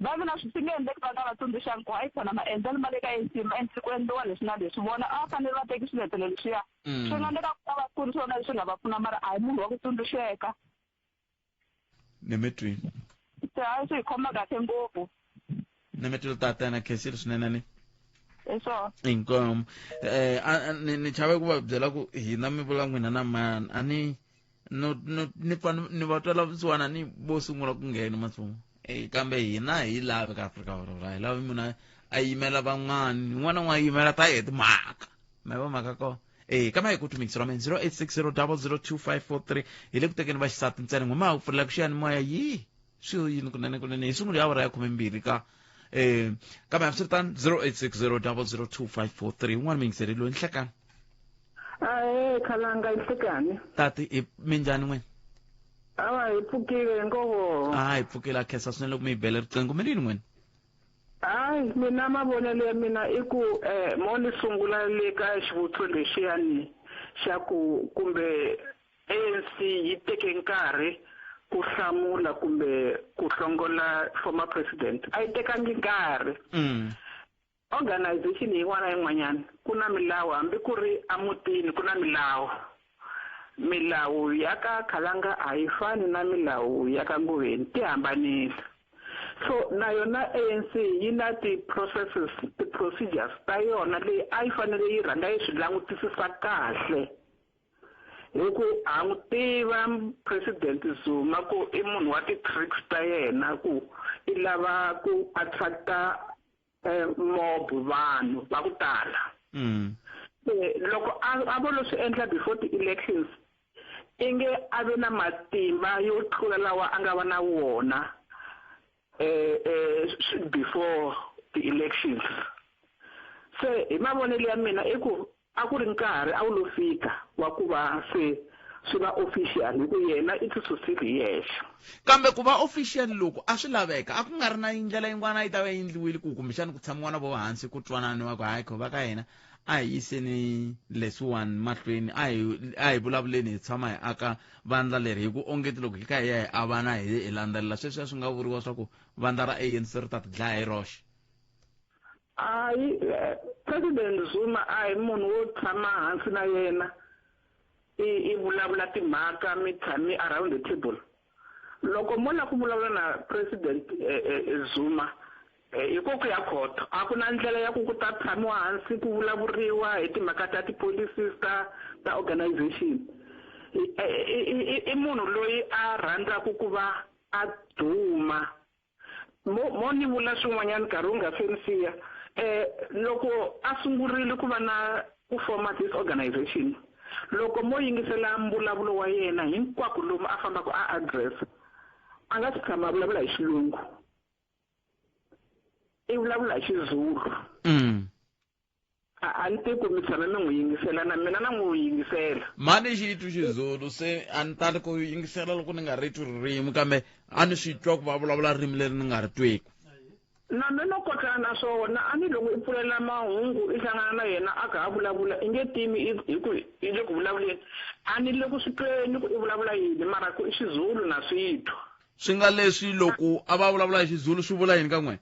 Va vi na swi nge endleki va nga va tsundzuxangi ku hayi khona maendlelo ma le ka ANC ma endli ku endliwa leswi na leswi vona a va fanele va teki swiletelo leswiya. Swi nga endleka ku ta va ku ri swona leswi nga va pfuna mara a hi munhu wa ku tsundzuxeka. Ni mi twile. Se hayi swi hi khoma kahle ngopfu. Ni mi twile tatana khensile swinene ni. Hi swona. Inkomu. Ni chave ku va byela ku hina mi vula n'wina na mani a ni no no ni pfa ni va twela vusiwana ni vo sungula ku nghena matsongo eh kambe hina hi lavi ka Afrika Borwa hi lavi munhu a yimela van'wana un'wana na un'wana a yimela ta yehe timhaka ma va mhaka kona eh kambe hi ku tumikisa ra mina 0860002543 hi le ku tekeni va xisati ntsena n'we ma ha ku pfulela ku xiyanimoya yi swi yini kunene kunene hi sungula ya awara ya 12 ka eh kambe hambiswiritano 0860002543 un'wana muyingiseri loyi nhlekani Ahee, khalanga nhlikani. Tati hi minjhani n'wina? Awa hi pfukile inkovo. A hi pfukile a khensa swinene loko mi hi bele riqingho mi ri yini n'wina? Hayi mina mavonelo ya mina i ku mo ni sungula le ka xivutiso lexiyani xa ku kumbe ANC yi teke nkarhi ku hlamula kumbe ku hlongola former president a yi tekangi nkarhi. Organization yin'wana na yin'wanyana ku na milawu hambi ku ri emutini ku na milawu. Milawu ya ka Khalanga a yi fani na milawu ya ka Nguveni ti hambanile. So na yona ANC yi na ti-processes ti-procedures ta yona leyi a yi fanele yi rhanga yi swi langutisisa kahle hi ku ha n'wi tiva President Zuma ku i munhu wa ti-tricks ta yena ku i lava ku attract-a mob vanhu va ku tala. Se loko a vo lo swi endla before ti-elections i nge a ve na matimba yo tlula lawa a nga va na wona before ti-elections. Se hi mavonelo ya mina i ku a ku ri nkarhi a wu lo fika wa ku va se swi va official hi ku yena i tisusile hi yexe. Kambe ku va official loku a swi laveka a ku nga ri na ndlela yin'wana a yi ta va yi endliwile ku kumbexana ku tshamiwa na vo hansi ku twananiwa ku hayi va ka hina a hi yiseni leswiwani mahlweni a hi a hi vulavuleni hi tshama hi aka vandla leri hi ku ongeti loko hi kha hi ya hi avana hi hi landzelela sweswiya swi nga vuriwa swa ku vandla ra ANC ri ta ti dlaya hi roxe. Hayi President Zuma a hi munhu wo tshama hansi na yena i i vulavula timhaka mi tshami around the table. Loko mo lava ku vulavula na President Zuma Hi ku ku ya khoto a ku na ndlela ya ku ku ta tshamiwa hansi ku vulavuriwa hi timhaka ta ti-policies ta organization. I munhu loyi a rhandzaka ku va a duma. Mo ni vula swin'wanyana nkarhi wu nga se ni siya. Loko a sungurile ku va na ku forma this organization, loko mo yingisela mbulavulo wa yena hinkwako lomu a fambaka a address, a nga si tshama a vulavula hi xilungu, i vulavula hi xiZulu. A ni tivi ku mi tshame mi n'wi yingisela na mina na n'wi yingisela. Mani xi twi xiZulu se a ni tali ku yingisela loko ni nga ri twi ririmi, kambe a ni swi twa ku va vulavula ririmi leri ni nga ri tweku. Na mina no kotlana na swona, a ni loko i pfulela mahungu i hlangana na yena a kha a vulavula i nge timi hi ku i le ku vulavuleni, a ni le ku swi tweni ku i vulavula yini, mara ku i xiZulu na swi twa. Swi nga leswi loko a va vulavula hi xiZulu swi vula yini ka n'wina?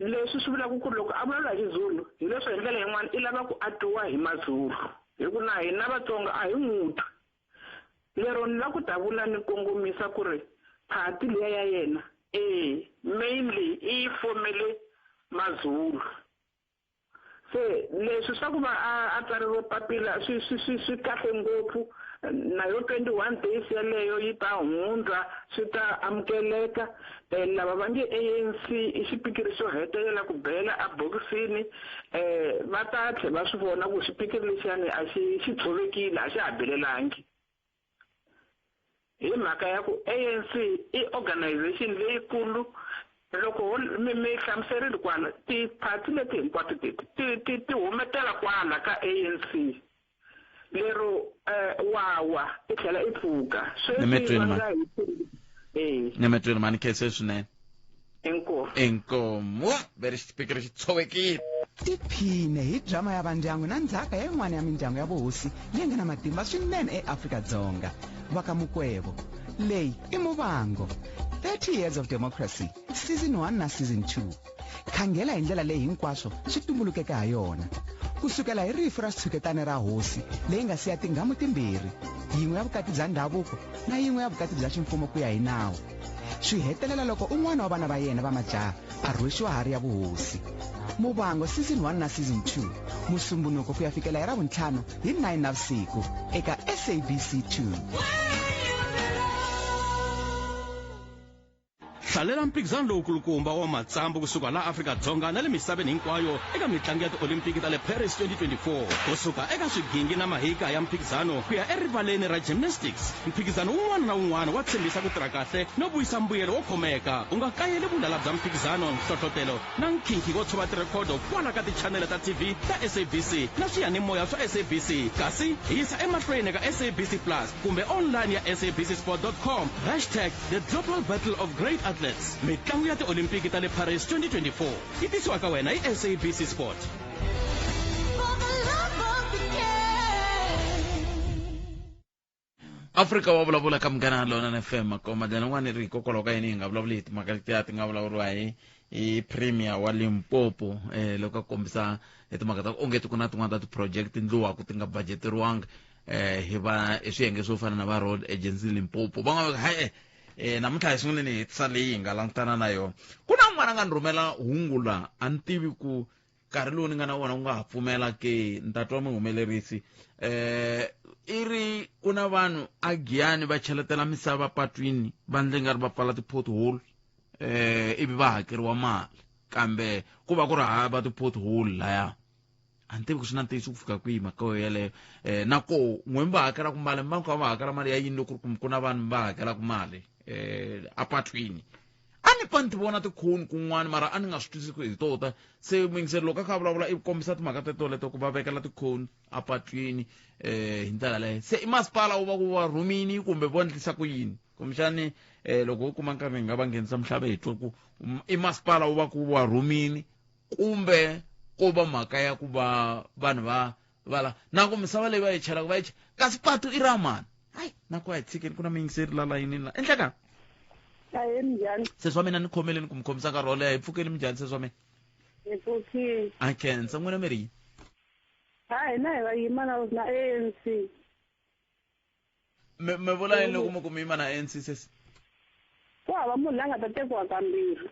Leswi swi vulaka ku loko a vulavula hi xiZulu hi leswo hi ndlela yin'wana i lava ku a twiwa hi maZulu, hi ku na hina Vatsonga a hi n'wi twi. Lero ni lava ku ta vula ni kongomisa ku ri phati liya ya yena e mainly i yi fomele maZulu. Se leswi swa ku va a tsareriwe papila swi kahle ngopfu, na yo 21 days yaleyo yi ta hundza, swi ta amukeleka. Lava va nge ANC i xipikiri xo hetelela ku bela ebokisini, va ta tlhela va swi vona ku xipikiri lexiyani a xi tshovekile, a xa ha belelangi. Hi mhaka ya ku ANC i organization leyikulu. Loko mi hlamuserile kwala, tiphati leti hinkwato teti ti humetela kwala ka ANC. Lero wawa i tlhela i pfuka. Sweswi va nga hi Nemetweni mani khense swinene. Inkomu. Inkomu. Veri xipikiri xi tshovekile. Tiphine hi drama ya vandyangu na ndzhaka ya yin'wana ya mindyangu ya vuhosi leyi nga na matimba swinene eAfrika-Dzonga, va ka Mukwevho. Leyi i Muvango 30 Years of Democracy, Season 1 na Season 2. Khangela hi ndlela leyi hinkwaswo swi tumbulukeke ha yona, ku sukela hi rifu ra xitshuketani ra hosi leyi nga siya tinghamu timbirhi, yin'we ya vukati bya ndhavuko na yin'we ya vukati bya ximfumo ku ya hi nawu, swi hetelela loko un'wana wa vana va yena va majaha a rhwexiwa harhi ya vuhosi. Muvango Season 1 na Season 2, Musumbhunuko ku ya fikela hi Ravuntlhanu hi 9 navusiku eka SABC 2. Hlalela mphikizano lowukulukumba wa matsambu kusuka laha Afrika-Dzonga na le misaveni hinkwayo eka mitlangu ya Tiolimpiki ta le Paris 2024. Kusuka eka swigingi na mahika ya mphikizano ku ya erivaleni ra gymnastics, mphikizano wun'wana na wun'wana wa tshembisa ku tirha kahle no vuyisa mbuyelo wo khomeka. U nga kayeli vulala bya mphikizano, nhlohlotelo na nkhinkhi wo tshova tirhekhodo kwala ka tichanele ta TV ta SABC na swiyanimoya swa SABC, kasi hi yisa emahlweni ka SABC Plus kumbe online ya sabcsport.com hashtag the global battle of great athletes. Mitlangu ya Tiolimpiki ta le Paris 2024 yi tisiwa ka wena hi SABC Sport. Afrika wa vulavula ka Munghana Lonene FM. Makoma ndlela yin'wana ri hikokwalaho ka yini hi nga vulavuli hi timhaka letiya ti nga vulavuriwa hi premier wa Limpopo, loko a kombisa hi timhaka ta ku onge ti ku na tin'wana ta ti-project ti ndliwaka ti nga budgeteriwanga, hi va hi swiyenge swo fana na va Road Agency Limpopo. Van'wana va ku, hayi, namuntlha hi sunguleni hi hetisa leyi hi nga langutana na yona. Ku na un'wana a nga ni rhumela hungu la, a ni tivi ku nkarhi lowu ni nga na wona wu nga ha pfumela ke ni ta twa muhumelerisi. I ri ku na vanhu a Giyani va cheletela misava patwini va ndle nga ri va pfala ti-pothole, ivi va hakeriwa mali, kambe ku va ku ri hava ti-pothole laya. A ni tivi ku swi na ntiyiso ku fika kwihi mhaka yo yeleyo. Na koho n'we mi va hakelaka mali, mi va kha va hakela mali ya yini loko ku ri ku na vanhu va hakelaka mali apatwini? A ni pfa ni ti vona tikhoni kun'wana, mara a ni nga swi twisisi ku hi tota. Se muyingiseri loko a kha a vulavula i kombisa timhaka teto leto ku va vekela tikhoni apatwini, hi ndlela leyo. Se i masipala wu va ku va rhumini kumbe vo endlisa ku yini? Kumbexani, loko wo kuma nkarhi hi nga va nghenisa mihlava hi twa ku i masipala wu va ku va rhumini kumbe ko va mhaka ya ku va vanhu va vala na ku misava leyi va yi chelaka va yi kasi patu i ra mani? Hayi, na ku a hi tshikeni, ku na muyingiseri la layinini la enhleka. Ahee, minjhani? Sesi wa mina ni khomeleni ku mi khomisa nkarhi wo leha. Hi pfukeni minjhani sesi wa mina? Hi pfukile. A khensa. N'wina mi ri yini? Ha hina hi va yima na ANC. Mi vula yini loko mi ku mi yima na ANC sesi? Ku hava munhu la nga ta tekiwa kambirhi.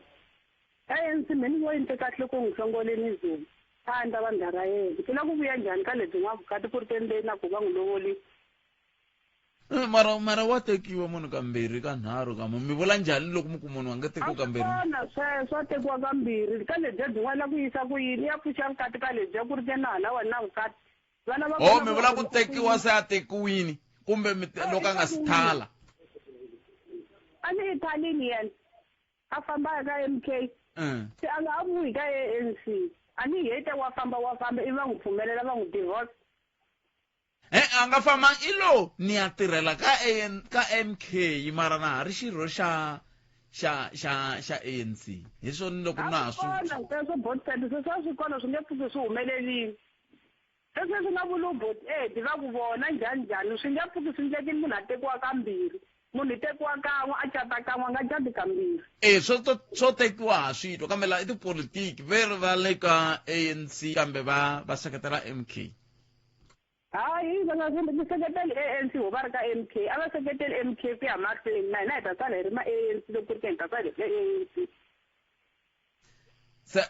ANC me ni vo endle kahle ku n'wi hlongoleni Zuma a endla vandla ra yena ku la ku vuya njhani ka lebyi n'wa vukati ku ri tendeni na ku va n'wi lovoli. Mara mara wa tekiwa munhu kambirhi kanharhu ka mi vula njhani loko mi ku munhu a nga tekiwa kambirhi? Kona sweswo a tekiwa kambirhi ka lebyiya byin'wana la ku yisa ku yini ya pfuxa vukati ka lebyiya ku ri ke na hala wena na vukati vana va o mi vula ku tekiwa se a tekiwini kumbe loko a nga si thala a ni i thalini yena a famba ka MK se a nga ha vuyi ka ANC a ni hete wa famba wa famba ivi va n'wi pfumelela va n'wi divorce. E a nga fambanga i lo ni ya tirhela ka AN ka MK mara na ha ri xirho xa xa xa xa ANC hi swona loko na ha swi kona sweswo botpet sweswo a swi kona swi nge pfuki swi humelerile sweswo swi nga vuli bot edi va ku vona njhani njhani swi nge pfuki swi ndlekile munhu a tekiwa kambirhi munhu i tekiwa kan'we a cata kan'we a nga cati kambirhi. E swo swo tekiwa ha swi twa kambe la i tipolitiki ve ri va le ka ANC kambe va va seketela MK. Hayi va nga seketeli ANC ho va ri ka MK a va seketeli MK ku ya mahlweni na hina hi ta sala hi ri ma ANC loko ku ri ke hi ta sala hi ri ANC. Se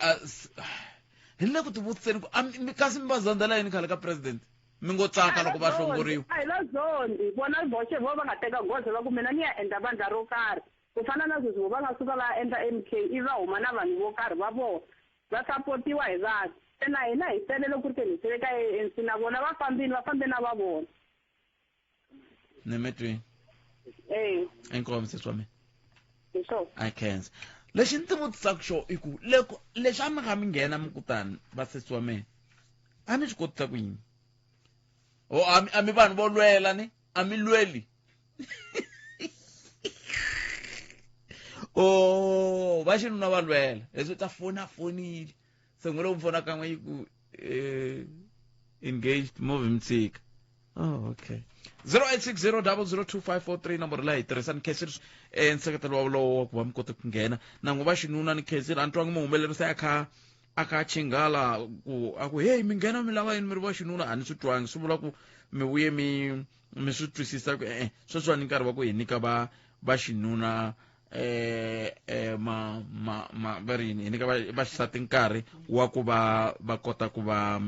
hi le ku tivutiseni ku mi kasi mi va zondzela yini khale ka president mi ngo tsaka loko va hlongoriwa? A hi va zondi vona voxe vo va nga teka goza va ku mina ni ya endla vandla ro karhi ku fana na sweswi vo va nga suka va ya endla MK ivi va huma na vanhu vo karhi va vona va sapotiwa hi vanhu se na hina hi sele loko ku ri ke ni sele ka ANC na vona va fambile va fambe na va vona. Ni mi twini. Eh. Inkomu sesi wa mina. Hi swona. I khensa. Lexi ni ti vutisaka xo i ku loko leswi a mi kha mi nghena mi kutani va sesi wa mina a mi swi kotisa ku yini? O a mi vanhu vo lwela ni a mi lweli. O va xinuna va lwela leswi ta fona fonile se n'we loko fona kan'we yi ku engaged movie mi tshika. Oh, okay. 0860002543 nomboro leyi hi tirhisa ni khensile nseketelo wa lowo wa ku va mi kote ku nghena na n'we va xinuna ni khensile a ni twangi muhumelerisi a kha a kha chingala ku a ku hey mi nghena mi lava yini mi ri va xinuna a ni swi twangi swi vula ku mi vuye mi mi swi twisisa ku e-e sweswiwani nkarhi wa ku hi nyika va va xinuna ma ma ma va ri yini hi nyika va xisati nkarhi wa ku va va kota ku va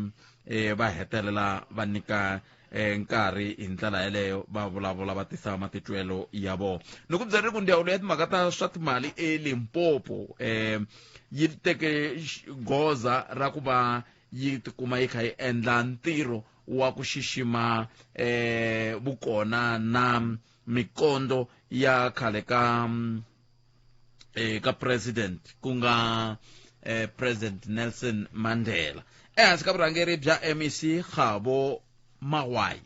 va hetelela va nyika nkarhi hi ndlela yeleyo va vulavula va tisa matitwelo ya vona. Ni ku byela ku ndzawulo ya timhaka ta swa timali eLimpopo yi teke goza ra ku va yi tikuma yi kha yi endla ntirho wa ku xixima vukona na mikondo ya khale ka ka president ku nga President Nelson Mandela ehansi ka vurhangeri bya MEC Kgabo Mawai.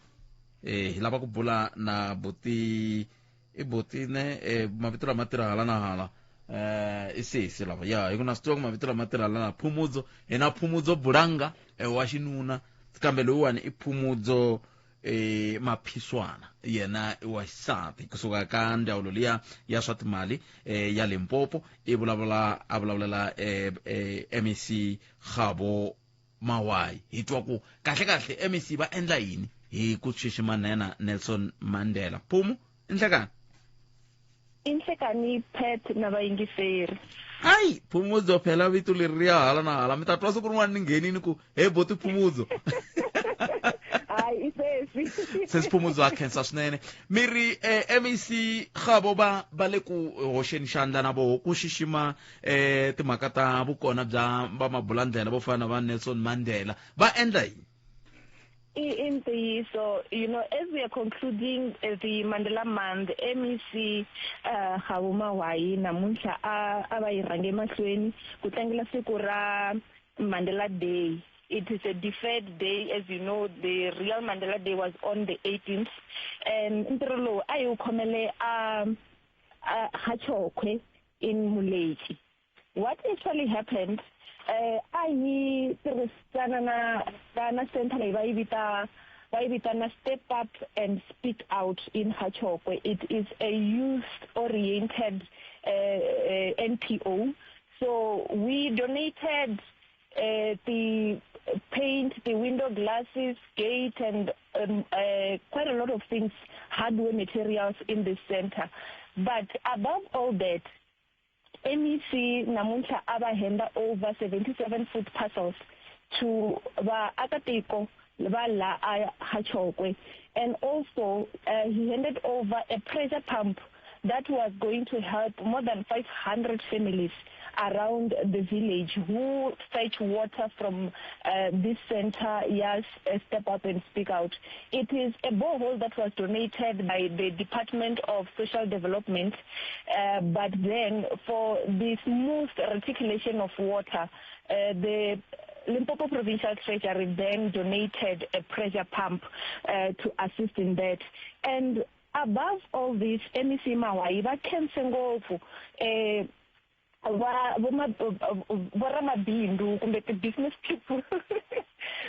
Hi lava ku bula na buti i buti ne mavito lama tirha hala na hala i sesi lava ya hi ku na swi tiva ku mavito lama tirha hala na Phumudzo hi na Phumudzo Bulanga wa xinuna kambe loyiwani i Phumudzo Maphiswana yena i wa xisati kusuka ka ndzawulo liya ya swa timali ya Limpopo i vulavula a vulavulela MEC Kgabo Mawai. Hi twa ku kahle kahle MEC va endla yini hi ku xixima nhenha Nelson Mandela. Phumu i nhlekani. I nhlekani Pat na vayingiseri. Ai Phumudzo phela vito leri ri ya hala na hala mi ta twa siku rin'wana ni nghenini ku he boti Phumudzo. Hayi i sesi. Sesi Phumudzo a khensa swinene. Mi ri MEC Kgabo va va le ku hoxeni xandla na voho ku xixima timhaka ta vukona bya va mabulandlela vo fana na va Nelson Mandela va endla yini? I ntiyiso, you know, as we are concluding the Mandela Month, MEC Kgabo Mawai namuntlha a va yi rhange mahlweni ku tlangela siku ra Mandela Day. It is a deferred day, as you know, the real Mandela Day was on the 18th. And ntirho lowu a hi wu khomele a Ga-Chokwe in Moletši. What actually happened, a hi tirhisana na na center leyi va yi vita va yi vitana Step Up and Speak Out in Ga-Chokwe. It is a youth oriented NPO. So we donated the paint, the window glasses, gate, and quite a lot of things, hardware materials in this center. But above all that, MEC namuntlha a va henda over 77 food parcels to vaakatiko va la a Hachokwe. And also he handed over a pressure pump that was going to help more than 500 families around the village who fetch water from this center. Yes, Step Up and Speak Out. It is a borehole that was donated by the Department of Social Development, but then for the smooth reticulation of water, the Limpopo Provincial Treasury then donated a pressure pump to assist in that. And above all this, MEC Mawai va khense ngopfu va voramabindzu kumbe ti-business people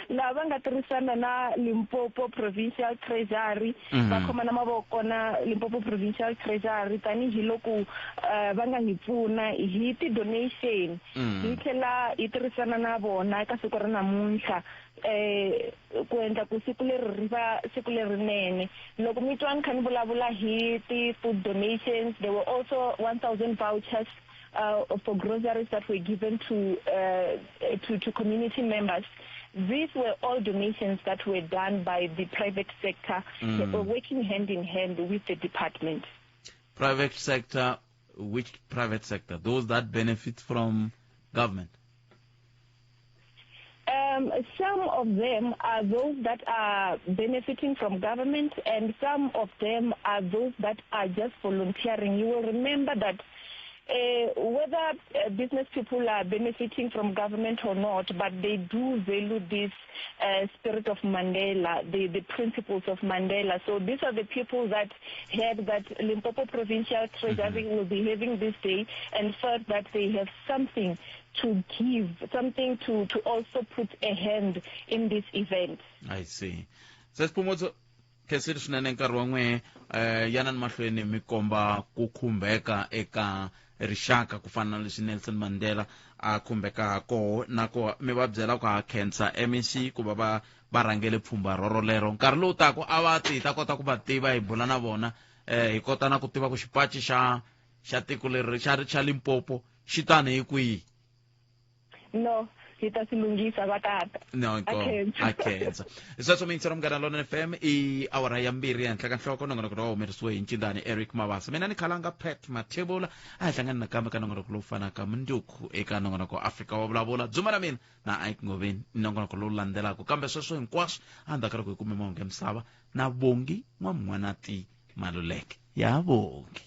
lava nga tirhisana na Limpopo Provincial Treasury, va khoma na mavoko na Limpopo Provincial Treasury tanihiloko va nga hi pfuna hi ti-donation, hi tlhela hi tirhisana na vona eka siku ra namuntlha ku endla ku siku leri ri va siku lerinene. Loko mi twa ni kha ni vulavula hi ti-food donations, there were also 1000 vouchers for groceries that were given to community members. These were all donations that were done by the private sector, working hand in hand with the department. Private sector, which private sector? Those that benefit from government? Some of them are those that are benefiting from government, and some of them are those that are just volunteering. You will remember that whether business people are benefiting from government or not, but they do value this spirit of Mandela, the principles of Mandela. So these are the people that heard that Limpopo Provincial Treasury will be having this day and felt that they have something to give, something to also put a hand in this event. I see. Sesiphumudzo, khensile swinene nkarhi wa n'we, yanani mahlweni mi komba ku khumbeka eka rixaka ku fana na leswi Nelson Mandela a khumbeka koho, na ku mi va byela ku ha khensa MEC ku va va rhangele pfhumba rorolero. Nkarhi lowu taka a va ti hi ta kota ku va tiva, hi bula na vona, hi kota na ku tiva ku xipaci xa tiko leri xa Limpopo xi tani hi kwihi. No, hi ta swi lunghisa va tata. No, a khensa. Sweswo mi yingisela Munghana Lonene FM, i awara ya 2 ehenhla ka nhloko. Nongonoko lowu humelerisiwe hi Ncindani Eric Mabasa. Mina ni Khalanga Pat Mathebula. A hi hlangani nakambe ka nongonoko lowu fanaka mundzuku eka nongonoko Afrika wa Vulavula. Dzuma ra mina na Ike Ngoveni, nongonoko lowu landzelaka. Kambe sweswo hinkwaswo endzhaku ka loko hi kume mahungu ya misava na Bongi N'wamun'wanati Maluleke. Ya Bongi.